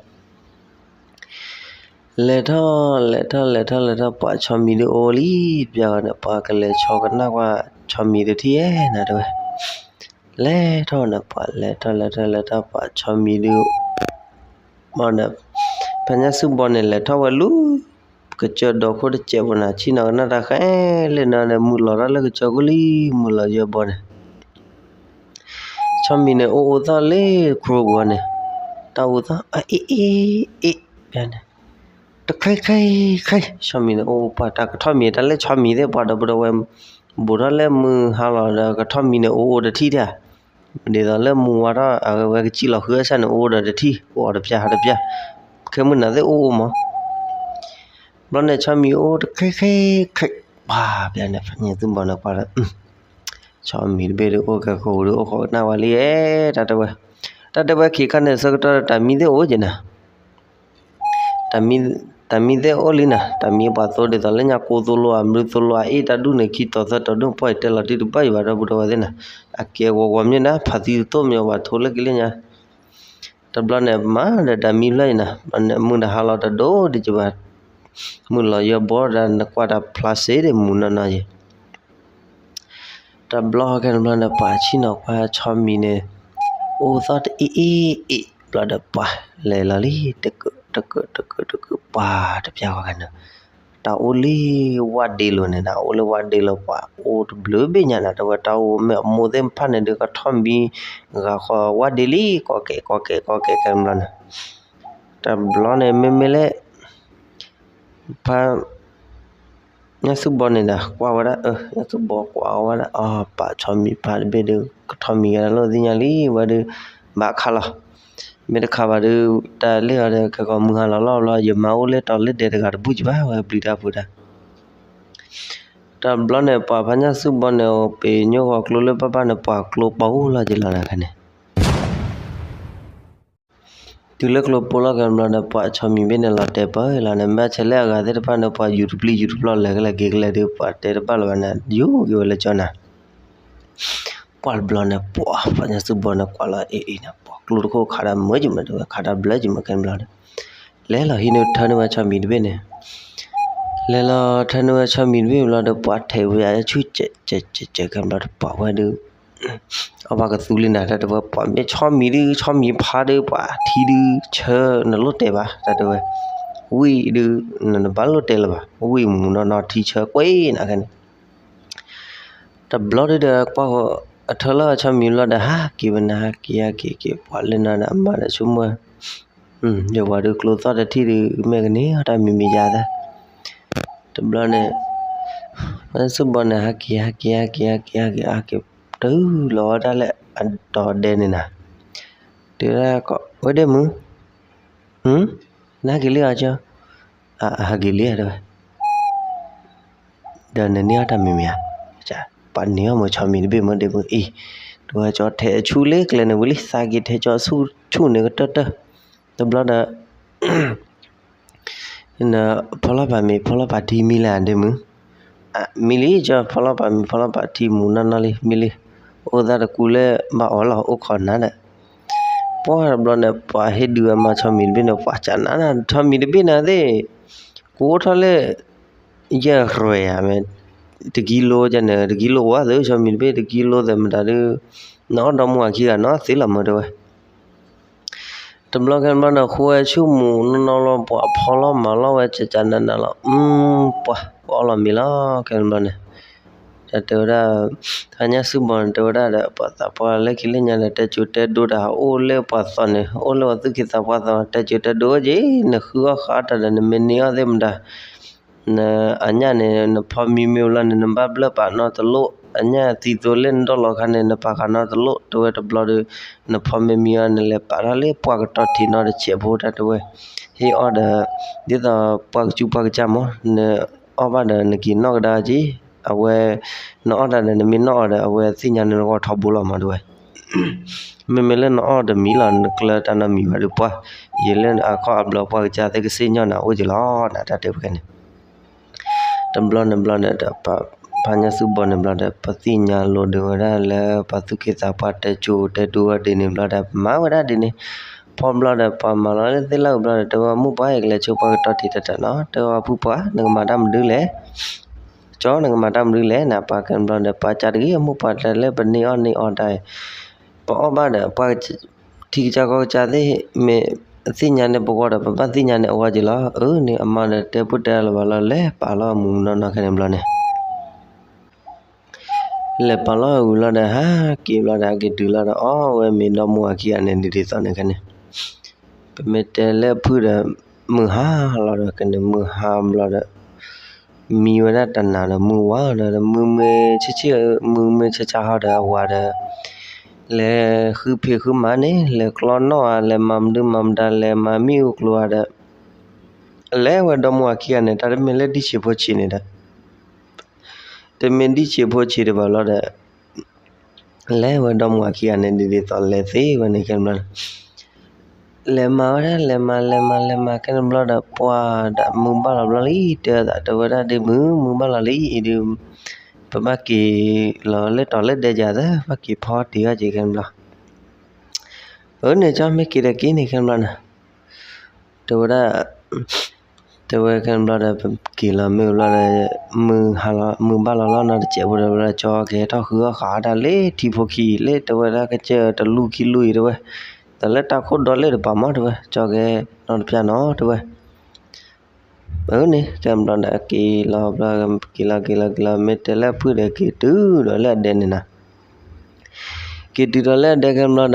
လဲၤထီၣ် လဲၤထီၣ် လဲၤထီၣ် လဲၤထီၣ် ပှၤဆီမံၤဒုးအိၣ်လံ တပျၢ်ဂီၢ်န့ၣ် ပှၤကလဲၤဆီကနၣ်ကွၢ်ဆီမံၤတထံၣ်ဧဲနၤတဲဝဲ, လဲၤထီၣ်န့ၣ် ပှၤလဲၤထီၣ် လဲၤထီၣ် လဲၤထီၣ် ပှၤဆီမံၤဒုး မ့ၢ်န့ၣ် ဖါညၣ်စုဘီန့ၣ် လဲၤထီၣ်ဝဲလူၤ ကစၢၢ်ဒီခိၣ်တစဲးဖိနၤ ဆ့ၣ်နီၤကနၣ်တၢ်ဃဲလၢနၤဒီး မုၢ်လီၤထီၣ်လၢကစၢၢ်ခိၣ်လံ မုၢ်လီၤယဲၢ်ဘီန့ၣ် ဆီမံၤန့ၣ် အိၣ်အိၣ်သီၣ်လၢခရိပူၤန့ၣ်, တၢ်အိၣ်သီၣ် အအ့ၣ်အ့ၣ်အ့ၣ်န့ၣ်, တခါခါခါ, ဆီမံၤန့ၣ် အိၣ်ပှၤတၢ်ကထီၣ်မံၤ တၢ်လၢဆီမံၤသ့ၣ် ပှၤဒီပုၢ်ဒီဝဲၢ် ဘူးထီၣ်လၢမုၢ်ဟါလီၤဒီး ကထီၣ်မံၤန့ၣ် အိၣ်အိၣ်တထံၣ်တၢ်, ဒ်သိးလၢမုၢ်ဝါထီၣ် အဝဲကစံၣ်လီၤဃုအဆၢန့ၣ် အိၣ်အိၣ်ဒီးတထံၣ် အိၣ်အီၤတပျၢ်ဟးတပျၢ်, ခဲမုၢ်နၤသ့ၣ်အိၣ်အိၣ်မး ဘျီန့ၣ် ဆီမံၤအိၣ်တခါခါခါ, ပှၤပျၢ်န့ၣ် ဖါညၣ်စုဘီန့ၣ်ကွၢ်လၢ ဆီမံၤတဘ့ၣ်ဒုးအိၣ်ကဲခိၣ်ဒုးအိၣ်ဃီကနၣ်ဝဲလံ, တၢ်တဲဝဲ, တၢ်တဲဝဲခံခါန့ၣ် ဆၢကတီၢ်တၢ်မံသ့ၣ်အိၣ်က့ၤနၤ, တၢ်မံသ့ၣ်အိၣ်လံနၤ, တၢ်မံပှၤသိဒ်သိးလၢညါကိၢ်သိလိာ် အဘျုးသိလိာ် အအ့ၣ်တၢ်ဒူၣ်န့ၣ် ခံတီၤသၢတီၤဒူၣ်ပှၢ်အံၤ တဲလီၤတံၢ်တဘၣ်ယံၤဘၣ် ဒီပုၢ်ဒီဝဲၢ်သ့ၣ်နၤ, အကဲဝီၤဝီၤမ့ၢ်နၤ ဖးသံတသိၣ်မ့ၢ်ဝဲထိလၢကလၢညါ တဘျီန့ၣ် မၤဒီးတၢ်မံဖျၢၣ်အံၤနၤ, မုၢ်တဟါလီၤတဒိၣ်ဒံးကဘၣ်, မုၢ်လီၤယဲၢ်ဘီဒီး နကွၢ်တၢ်ဖျါစ့ဒီးမူၤနီၢ်နီၢ်ယဲၢ်, တဘျီခဲန့ၣ်ဘျီန့ၣ် ပှၤဆ့ၣ်နီၤကွၢ်ဆီမံၤန့ၣ် အိၣ်သီၣ်တအ့ၣ်အ့ၣ်အ့ၣ် ဘျီဒီးပှၤလဲၤလီၤလံ တကၢးတကၢးတကၢးတကၢး ပှၤတပျၢ်ဃီခဲန့ၣ် တၢ်အိၣ်လံဝၣ်ဒ့လိာ်န့ၣ်နၤ, အိၣ်လၢဝၣ်ဒ့လိာ် ပှၤအိၣ်တဘျုးဘ့ၣ်ညါနၤ တဲဝဲ တၢ်အိၣ်မ့ၢ်အမိၢ်သ့ၣ်တဖၣ်န့ၣ်ဒုး ကထီၣ်မံၤဂၤဃီဝၣ်ဒ့လံ ကီကဲးကီကဲးကီကဲးခဲန့ၣ်ဘျီန့ၣ်, တဘျီန့ၣ် မ့မ့ၢ်လၢ ဖါ ညၣ်သူၣ်ဘီန့ၣ်ဒီး ကွၢ်ဝဲဒၣ် ညၣ်သူၣ်ဘီကွၢ်ဝဲဒၣ် အပာ်ဆီမံၤဖါတဘ့ၣ်ဒုး ကထီၣ်မံၤဂၤတၢ်လိၣ်သ့ၣ်ညါလံ ဝဲဒုး ဘၣ်ခးလီၤ, မ့ၢ်တခးဘၣ်ဒုး တၢ်လၢအီၤဒီး ကဲကီးမုၢ်ဟါလီၤလီၤဘျီ ယမၤအိၣ်လၢတီၤလၢဒဲတဂၤတဘူၣ်ကဘၣ် ဝဲပျံၤတၢ်ဖုးတၢ် တဘျီန့ၣ် ပှၤဖါညၣ်သူၣ်ဘီန့ၣ် ပ့ၤညိၣ်ဂီၤကျိလၢဘၣ်ဘၣ်န့ၣ် ပှၤကျိပာ်အိၣ်လီၤက့ၤလီၤနၤခဲန့ၣ် တုၤလၢကျိပိလီၤက့ၤဘျီဒီး ပှၤဆီမံၤဘ့ၣ်န့ၣ်လီၤတဲာ်ပၢၢ်လီၤန့ၣ် ဘၣ်ဆဲးလၢအဂၤသ့ၣ်တဖၣ်န့ၣ် ပှၤယူၤတပျံၤယူၤတပျီလဲၤကလဲၤက့ၤကလဲၤဒုး ပှၤတဲတဘၣ်လၢၤဘၣ်န့ၣ် ယူၤက့ၤဝဲလၢကၠီနၤ ပှၤတဘျီန့ၣ် ပှၤဖါညၣ်သူၣ်ဘီန့ၣ် ကွၢ်လီၤအ့ၣ်အ့ၣ်န့ၣ် ပှၤကျိတခိၣ်ခးတၢ်မၢကမၢတဝဲ ခးတၢ်ဘျၢကမၢခဲန့ၣ်ဘျီဒီး လဲၤလီၤဟံးန့ၢ်ထၢန့ၢ်ဝဲဆီမံၤတဘ့ၣ်န့ၣ် လဲၤလီၤထၢန့ၢ်ဝဲဆီမံၤတဘ့ၣ်ဘျီဒီး ပှၤထဲးဝဲအဆူၣ်ကဲးကဲးကဲးကဲးခဲန့ၣ်ဘျီဒီး ပှၤဝဲဒုး အဝဲကသူလံနၤ တၢ်တဲဝဲ ပှၤမ့ၢ်ဆီမံၤဒုး ဆီမံၤဖါဒုး ပှၤထံဒုး ဆၢနလိၣ်တဲာ်ဘၣ် တၢ်တဲဝဲ ဝံၣ်ဒုး နဘၣ်လိၣ်တဲာ်လၢၤဘၣ် ဝံၣ်မူၤနီၢ်နီၢ်ထံဆၢကွံာ်နၤခဲန့ၣ် တဘျီဒုးဒီး ကွၢ်ဃီၤအထၢလီၤဆီမံၤဘျီဒီး ဟးက့ၤဝဲန့ၣ် ဟးက့ၤ ဟးက့ၤက့ၤ ပှၤလၢနၤဒီးအမါဒီးဆိကမိၣ် ယဝၤဒုးကျိသီၣ်တထံၣ်ဒုး မ့ၢ်ကန့ၢ်အီၤတၢ်မံၤမံၤယါသၢ တဘျီန့ၣ် ဖါညၣ်သူၣ်ဘီန့ၣ် ဟးက့ၤ ဟးက့ၤ ဟးက့ၤ ဟးက့ၤ ဟးက့ၤ ဟးက့ၤ တုၤလီၤဝဲဒၣ်လၢအတီၤဒဲန့ၣ်နၤ တဲဝဲဒၣ် ဝဲဒၣ်မုၢ် နဟးက့ၤလံဧါကၠီ အဟးက့ၤလံဧါတဲဝဲ ဒီးနန့ၢ်အီၤတၢ်မံၤမံၤဧါ ပှၤန့ၢ်အီၤမ့ၢ်ဆီမံၤတဘ့ၣ်မ့ၢ်ဒ့မုၢ်အံၤ တ ဝဲကၠီထဲးဆူၣ်လၢကျဲန့ၣ်ဝံၤလံ သးက့ၤထဲးကၠီဆူၣ်ဆူၣ်န့ၣ်ကတၢၢ်တၢၢ်, တဘျီဒီး ဖီလီၤပာ်မ့ၤ ဖီလီၤပာ်ထံမံလၢအဒ့မုၣ်, မံလံ ကၠီဖီလီၤပာ်မ့ၤ ဖီလီၤပာ်ထံမူနီၢ်နီၢ်လံ မံလံ, အိၣ်သးတကူလၢဘၣ်အီၣ်လီၤ အိၣ်ခိးနၤဒီး ပှၢ်တဘျီန့ၣ် ပှၤဟ့ၣ်ဒုးအမါဆီမံၤတဘ့ၣ်န့ၣ် ပှၤကနးနၤ ထီၣ်မံၤတဘ့ၣ်န့ၣ်သ့ၣ်, ကအိၣ်ထီၣ်လၢ ယဲၢ်ရဲၣ်ဧါ, တကံလိန့ၣ် တကံလိဝဲသ့ၣ် ဆီမံၤတဘ့ၣ် တကံလိသ့ၣ်မတၤဒုး, နအီၣ်ဒီမါဝၤခံဂၤနီၢ်သ့လီၤမၢတဝဲ တဘျီခဲဘျီန့ၣ် ဃုဝဲဆူၣ်မူနီၢ်နီၢ်လီၤ ပှၤဖီလီၤမၤလီၤဝဲကကနးနးလီၤ, ပှၢ် ပှၤအီၣ်လီၤမ့ၤလီၤ ခဲဘျီန့ၣ်, တၢ်တဲဝဲဒၣ်, ဖါညၣ်စုဘီန့ၣ် တဲဝဲဒၣ်ဒီး ပှၤသးပှၢ်လၢခံလၢညါဒီး တဲစိၤတဲဒိတၢ် အိၣ်လၢပှၤသီန့ၣ် အိၣ်လၢပှၤသူၣ်က့သးပှၢ်သီ တဲစိၤတဲဒိက့ၤ နဃုအီၣ်ဃုအီၣ်တၢ်ဒီး နမ့ၢ်န့ၢ်အီၣ်သ့ၣ်မတၤ နအညၣ်န့ၣ် နဖီမံမ့ၢ်လီၤန့ၣ် နဘၣ်ဘျၢၣ်ပာ်နီတလိၣ်, အညၣ်သံသိလၢနဒိၣ်လီၤခါန့ၣ် နပာ်ဃာ်နီတလိၣ် တဲဝဲတဘျီဒီး, နဖီမ့ၢ်မံအီၤ နလဲၤပာ်ထီၣ်လၢပှၢ်ကတီၢ်ထံးနီတစဲးဖိတၢ်တဲဝဲ, ဟ့ၣ်အီၣ်ဒီး, ဒ်သိးပှၢ်ကစူပှၢ်ကစၢ်မး နအီၣ်ဘၣ်ဒီးနက့ၤနီၣ်ကဒါက့ၤ, အဝဲ, နအီၣ်တၢ်ဒီးနမ့ၢ်နီၣ်အီၤဒီး အဝဲသ့ၣ်ညါနဂီၢ်ထီဘိလီၤမးတဲဝဲ မ့မ့ၢ်လၢနအီၣ်တမံၤလီၤ နကျၢတၢ်နီတမံၤဘၣ်ဒီးပှၢ်, ယံာ်လၢအခီၣ်အဘျီပှၢ်ကစၢ်သ့ၣ်ကစ့ၣ်ညီၣ်နၤအိၣ်က့ၤလီၤ နတၢ်တဲဖဲန့ၣ်, တဘျီန့ၣ်ဘျီန့ၣ်ဒီး ဖါညၣ်စုဘီန့ၣ်ဘျီဒီး ပသ့ၣ်ညါလိၤဒုးဝဲဒၣ်လၢပှၤသူၣ်က့သးပှၢ်တဲစိၤတဲဒိဝဲဒ်န့ၣ်ဘျီဒီး မၤဝဲဒၣ်ဒ်န့ၣ်, ဖီဘျီဒီးပှၤမၤလီၤလၢသ့ၣ်လၢအုးဘျီဒီး တဲဝဲမိၢ်ပှၢ် ယကလဲၤဆိပှၢ်ကတီၢ်ထံးတၢ်တၢ်နီၤ တဲဝဲဖုပှၢ် နကမၤတၢ်မနုၤလဲၣ် ကၠီ နကမၤတၢ်မနုၤလဲၣ် နပှၤကဲဘျီဒီး ပှၤကၢ်တဂ့ၤ အမိၢ်ပှၢ်တဲလၢပန့ၢ်အီၣ်န့ၢ်အီၣ်တၢ်, ပအီၣ်ဘၣ်ဒီး ပှၤထံကစၢ်ကီၢ်ကစၢ်သ့ၣ် မ့ၢ်သ့ၣ်ညါန့ၢ်ပဂီၢ်ဒီး ပဘၣ်သ့ၣ်ညါန့ၢ်အဂီၢ်က့ၤလီၤ. အၢန့ၣ် အမါဒီးတဲပိၢ်တဲလၢၤဘၣ်လီၤ လဲၤပာ်လီၤအမူးနီၢ်နီၢ်ခဲန့ၣ်ဘျီန့ၣ် လဲၤပာ်လီၤအမူးလီၤဒီး ဟးက့ၤဘျီဒီး ဟဲက့ၤတုၤလီၤဒီး အီၣ်ဝဲမ့ၤဒီမါဝၤခံဂၤန့ၣ် ဒ်ဒ်သိးန့ၣ်ခဲန့ၣ် ပမ့ၢ်တဲလၢဖုဒီး မုၢ်ဟါလီၤဒီး ကန့ၣ်မုၢ်ဟါဘျီဒီး မံဝဲဒၣ်တနၤဒီး မုၢ်ဝါဒီး မုၢ်မ့ၢ်ဆ့ၣ်ဆ့ၣ် မုၢ်မ့ၢ်ဆါဆါဟီဒီး အဝၤဒီး လဲၤဃုဖံးဃုမၤန့ၣ် လဲၤကျီနီၣ်ဧါ လဲၤမၤမနုၤမၤမတၤ လဲၤမၤမံၣ်အူကျိၤဧါဒီး လဲၤဝဲဒီမါဝၤခံဂၤန့ၣ် တၢ်တမ့ၢ်လၢဒံၣ်ဆံးဖိဆံးန့ၣ်ဒီး တမ့ၢ်ဒံၣ်ဆံးဖိဆံးဒံးဘၣ်လီၤဒီး လဲၤဝဲဒီမါဝၤခံဂၤန့ၣ် ဒ်ဒ်သိးလဲၤသ့ဝဲန့ၣ်ခဲန့ၣ်ဘျီန့ၣ် လဲၤမၤဝဲဒၣ် လဲၤမၤ လဲၤမၤ လဲၤမၤ ခဲန့ၣ်ဘျီဒီး ပှၢ်ဒီးမုၢ်ဘၣ်လီၤဘျီလံ တဲသးတဲဝဲဒၣ်ဒ်မုၢ် မုၢ်ဘၣ်လီၤလံအံၤဒုး ပဘၣ်က့ၤလီၤလၢတီၤလၢဒဲကၤသၢ ဘၣ်က့ၤဖီတ့ၢ်အီၣ်က့ၤခဲန့ၣ်ဘျီ အၢန့ၣ် ကၠီမ့ၢ်က့ၤဒီးက့ၤန့ၣ်ခဲန့ၣ်ဘျီန့ၣ် တဲဝဲဒၣ် တဲဝဲခဲန့ၣ်ဘျီဒီး ပက့ၤလီၤမ့ၢ်ဘျီဒီး မုၢ်ဟါလီၤ မုၢ်ဘၣ်လီၤလီၤနီတစဲးဖိဒီး ကၠီကဟဲထီၣ်ဃုအီၣ်ဃာ်တၢ်လၢထံဖိခံလၢတဲဝဲဒၣ်ကစၢၢ်တလူၢ်ခံလူၢ်အံၤတဲဝဲ တၢ်လၢတၢ်ခိၣ်ဒီလၢတပၤမးတဲဝဲ ကၠီကဟဲနီတပျၢ်နီၤတဲဝဲ အၢန့ၣ် ခဲန့ၣ်ဘျီဒီး က့ၤလီၤဘျီ က့ၤလီၤက့ၤလီၤက့ၤလီၤ မ့ၢ်တဲလၢဖုဒီးက့ၤတုၤဒီးလၢအဒဲန့ၣ်နၤ က့ၤတုၤဒီးလၢအဒဲခဲန့ၣ်ဘျီဒီး အ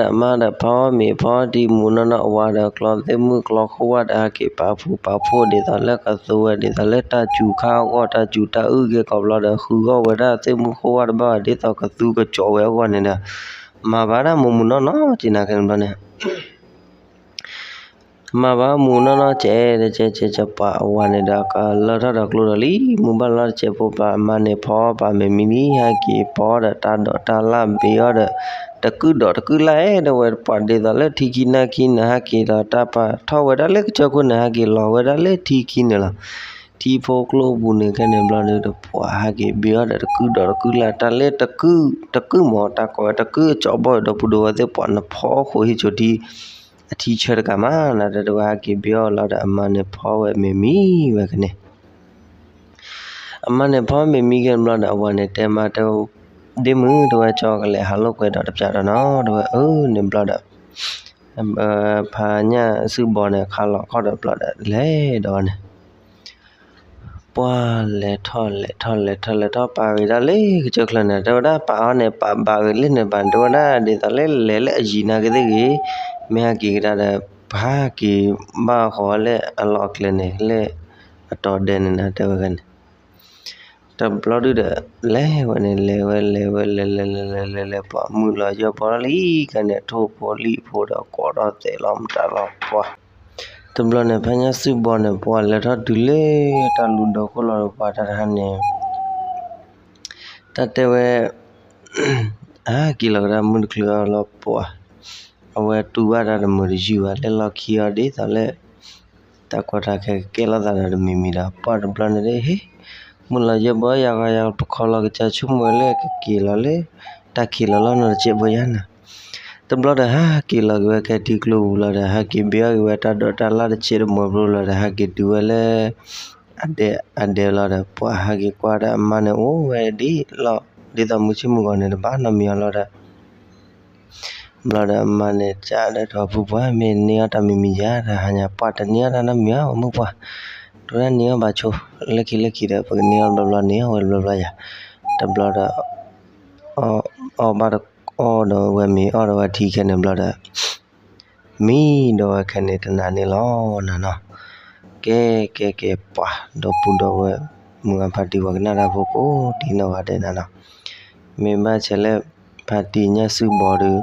မါဒီးဖီမ့ၤဖီထံမူးနီၢ်နီၢ်အဝၤဒီး ကျီသ့ၣ်မုၣ်ကျီခိၣ်ဝၣ်ဒီး ဟဲက့ၤပာ်ဖှူပာ်ဖိဒ်သိးလၢကသူဝဲဒ်သိးလၢတၢ်စူၤခါအဂီၢ် တၢ်စူၤတၢ်အုၣ်က့ၤကီးဘျီဒီး ဃုဂီၢ်ဝဲဒၣ်သ့ၣ်မုၣ်ခိၣ်ဝၣ်တဘၣ်ဘၣ် ဒ်သိးကသူကကၠီးဝဲအဂီၢ်န့ၣ်ဒီး မၤဘၣ်ဒၣ်မူးမူးနီၢ်နီၢ်က့ၤနၤခဲန့ၣ်ဘျီန့ၣ် မၤဘၣ်မူးနီၢ်နီၢ်ကဲ တကဲကဲကဲ ပှၤအဝၤန့ၣ်ဒီး ကလၢထီၣ်ဒီးကျိဒီးလံ မုၢ်ဘၣ်လီၤတကဲဖိ ပှၤအမါန့ၣ်ဖီပှၤမ့ၤမံလံ ဟဲက့ၤဖီဒီးတၢ်ဒိးတၢ်လၣ်ဘ့အီၣ်ဒီး တကုၢ်ဒိးတကုၢ်လၣ်အဲၣ်ဒိးဝဲ ပှၤဒ်သိးလၢထံခံနၢ်ခံန့ၣ် ဟဲက့ၤဒီးတၢ်ပာ်ထီၣ်ဝဲဒၣ်လၢကစၢၢ်ခိၣ်န့ၣ် ဟဲက့ၤလီၤဝဲဒၣ်လၢထံခံန့ၣ်လီၤ. ထံဖိကျိပူၤန့ၣ်ခဲန့ၣ်ဘျီဒီး ပှၤဟဲက့ၤဘ့အီၣ်ဒီးတကုၢ်ဒိးတကုၢ်လၣ် တၢ်လၢတကုၢ် တကုၢ်မး တၢ်ကိးဝဲတကုၢ်အကၠီဘီၣ်ဒီပုၢ်ဒီဝဲၢ်သ့ၣ် ပှၤနဖီခိၣ်ဟံၣ်စိၤထံ အထံဆၢတကးမး နတၢ်တဲဝဲဟဲက့ၤဘ့အီၣ်လီၤဒီး အမါန့ၣ်ဖီဝဲမ့ၤမံဝဲကန့ၣ် အမါန့ၣ်ဖီမ့ၤမံခဲန့ၣ်ဘျီဒီး အဝၤန့ၣ်တဲမါတဲ ဒ့မုၣ် တဲဝဲ ကၠီကလဲၤဟးလိာ်ကွဲဒီးတပျၢ်ဒီးနီၤ တဲဝဲ အၢန့ၣ်ဘျီဒီး ဖါညၣ်စုဘီန့ၣ် ခါလီၤခီၣ်ဒီးဘျီဒီး လဲၤဒီးဝဲန့ၣ် ပှၤလဲၤထီၣ်လဲၤထီၣ်လဲၤထီၣ်လဲၤထီၣ်ပာ်ဂ့ၤဒၣ်လၢကစၢၢ်ချၢန့ၣ် တဲဝဲဒၣ်ပာ်အီၤန့ၣ် ပာ်ဘၣ်ဂ့ၤလၢန့ၣ်ဘၣ် တဲဝဲဒၣ်ဒ်သိးလၢလဲၤလၢအယံၤနာ်က့သ့ၣ်ဂ့ၤ မ့ၢ်ဟဲက့ၤကဒါဒီး ပဟဲက့ၤဘၣ်ဃီလၢအလီၢ်အကျဲန့ၣ် လၢအတီၤဒဲန့ၣ်နၤ တဲဝဲန့ၣ် တဘျီဒုဒီး လဲၤဝဲန့ၣ် လဲၤဝဲလဲၤဝဲလဲၤလဲၤလဲၤလဲၤလဲၤလဲၤ ပှၤမုၢ်လီၤယီၢ်ဘီလီၤလံ ကန့ၣ် ထိၣ်ဖိလံၣ်ဖိဒီးကိးထီၣ်သဲးလီၤမတၤလီၤပှၤ တဘျီန့ၣ် ဖါညၣ်စုဘီန့ၣ် ပှၤလဲၤထီၣ်တုၤလၢတၢ်လူၤဒီခိၣ်လီၤဒီးပှၤတၢ်တဟါန့ၣ် တၢ်တဲဝဲ ဟးက့ၤလီၤကဒါမုၢ်တချုးအီၤလီၤပှၤ, အဝဲတူၢ်ဘၣ်တၢ်တမုာ်တယုၢ်ဘၣ် လၢလီၢ်ခံအီၤဒ်သိးလၢ တၢ်ကီတၢ်ခဲကကဲလိာ်သးဒီးတမံၤမံၤဒီး ပှၢ်တဘျီန့ၣ်ဒီး ဟ့ၣ် မုၢ်လီၤယဲၢ်ဘီယၤဂီၤယၤ ပခီလီၤကစၢ်ဆိကမိၣ်ဝဲလၢကက့ၤလီၤလၢ တၢ်ခံးလီၤလီၤနီတစဲးဖိယါနၤ. တဘျီဒီးဟးက့ၤလီၤက့ၤဝဲခဲထံကျိပူၤလီၤဒီး ဟးက့ၤဘၣ်အီၣ်က့ၤဝဲတၢ်ဒိးတၢ်လၣ်တစဲးတမိၢ်ဘျိလီၤဒီး ဟးက့ၤတုၤဝဲလၢ အဒဲအဒဲလီၤဒီး ပှၢ်ဟးက့ၤကွၢ်ဒီးအမါန့ၣ်အိၣ်ဝဲဒ်လီၤ ဒ်သိးမုၢ်ဆ့ၣ်မုၢ်ဂီၤန့ၣ် တဘၣ်နီတမံၤအီၤလီၤဒီး ဘျီဒီးအမါန့ၣ် ကးဒီးထီၣ်ဖုပှၢ် မ့ၢ်န့ၢ်အီၣ်တၢ်မံၤမံၤယါ တဟါညါ ပှၢ်တန့ၢ်အီၣ်တၢ်နီတမံၤဧါ မုၢ်ပှၢ်, တိၢ်တၢ်န့ၢ်အီၣ်ဘၣ်ဆိ လၢခံလၢခံဒီး ပကန့ၢ်အီၣ်တဘျီဘျီ န့ၢ်အီၣ်ဝဲတဘျီဘျီယါ, တဘျီဒီး အီၣ်ဘၣ်တအီၣ်ဒီးဝဲမ့ၤ အီၣ်ဒီးဝဲထံခဲန့ၣ်ဘျီဒီး မံဒီးဝဲခဲန့ၣ်တနၤန့ၣ်လီၤနၤနီၤ. ကဲ ကဲ ကဲ ပှၢ် ဒီပုၢ်ဒီဝဲၢ် မုၢ်ဂၤဖါတံၢ် ပှၤကနၣ်တၢ်ဖိကိးဒံနီၢ်ဂၤဒဲးနၤနီၤ, မ့ၢ်ဘၣ်ဆဲးလၢ ဖါတံၢ်ညၣ်စုဘီဒီး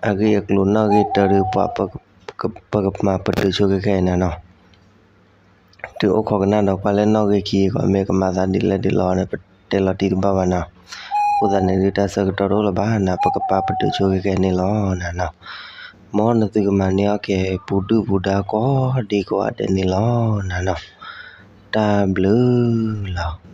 အဂ့ၢ်အကျိၤနီၣ်ဂံၢ်တၢဒီး ပှၤ ပကမၤပတုာ်ဆိခဲခဲအံၤနၤနီၤ. တုၤအိၣ်ခိးကနၣ်ဒီးကွၢ်လၢနီၣ်ဂံၢ်ခံအံၤကီး မ့ၢ်ကမၤသးဒ်လဲၣ်ဒ်လဲၣ်န့ၣ် ပတဲလီၤတံၢ်တဘၣ်ဘၣ်နီၤ. အဃိသတးန့ၣ်ဒုး တၢ်ဆၢကတီၢ်တအိၣ်လၢၤဘၣ်နၤ ပကပာ်ပတုာ်ဆိခဲခဲန့ၣ်လီၤနၤနီၤ. မ်နသုကမၤန့ၢ်အီၣ်က့ၤ ပူၤဒုၣ်ပူၤဒါကိးဒံကိးဂၤဒဲးန့ၣ်လီၤနၤနီၤ. တၢ်ဘျုးလီၤ.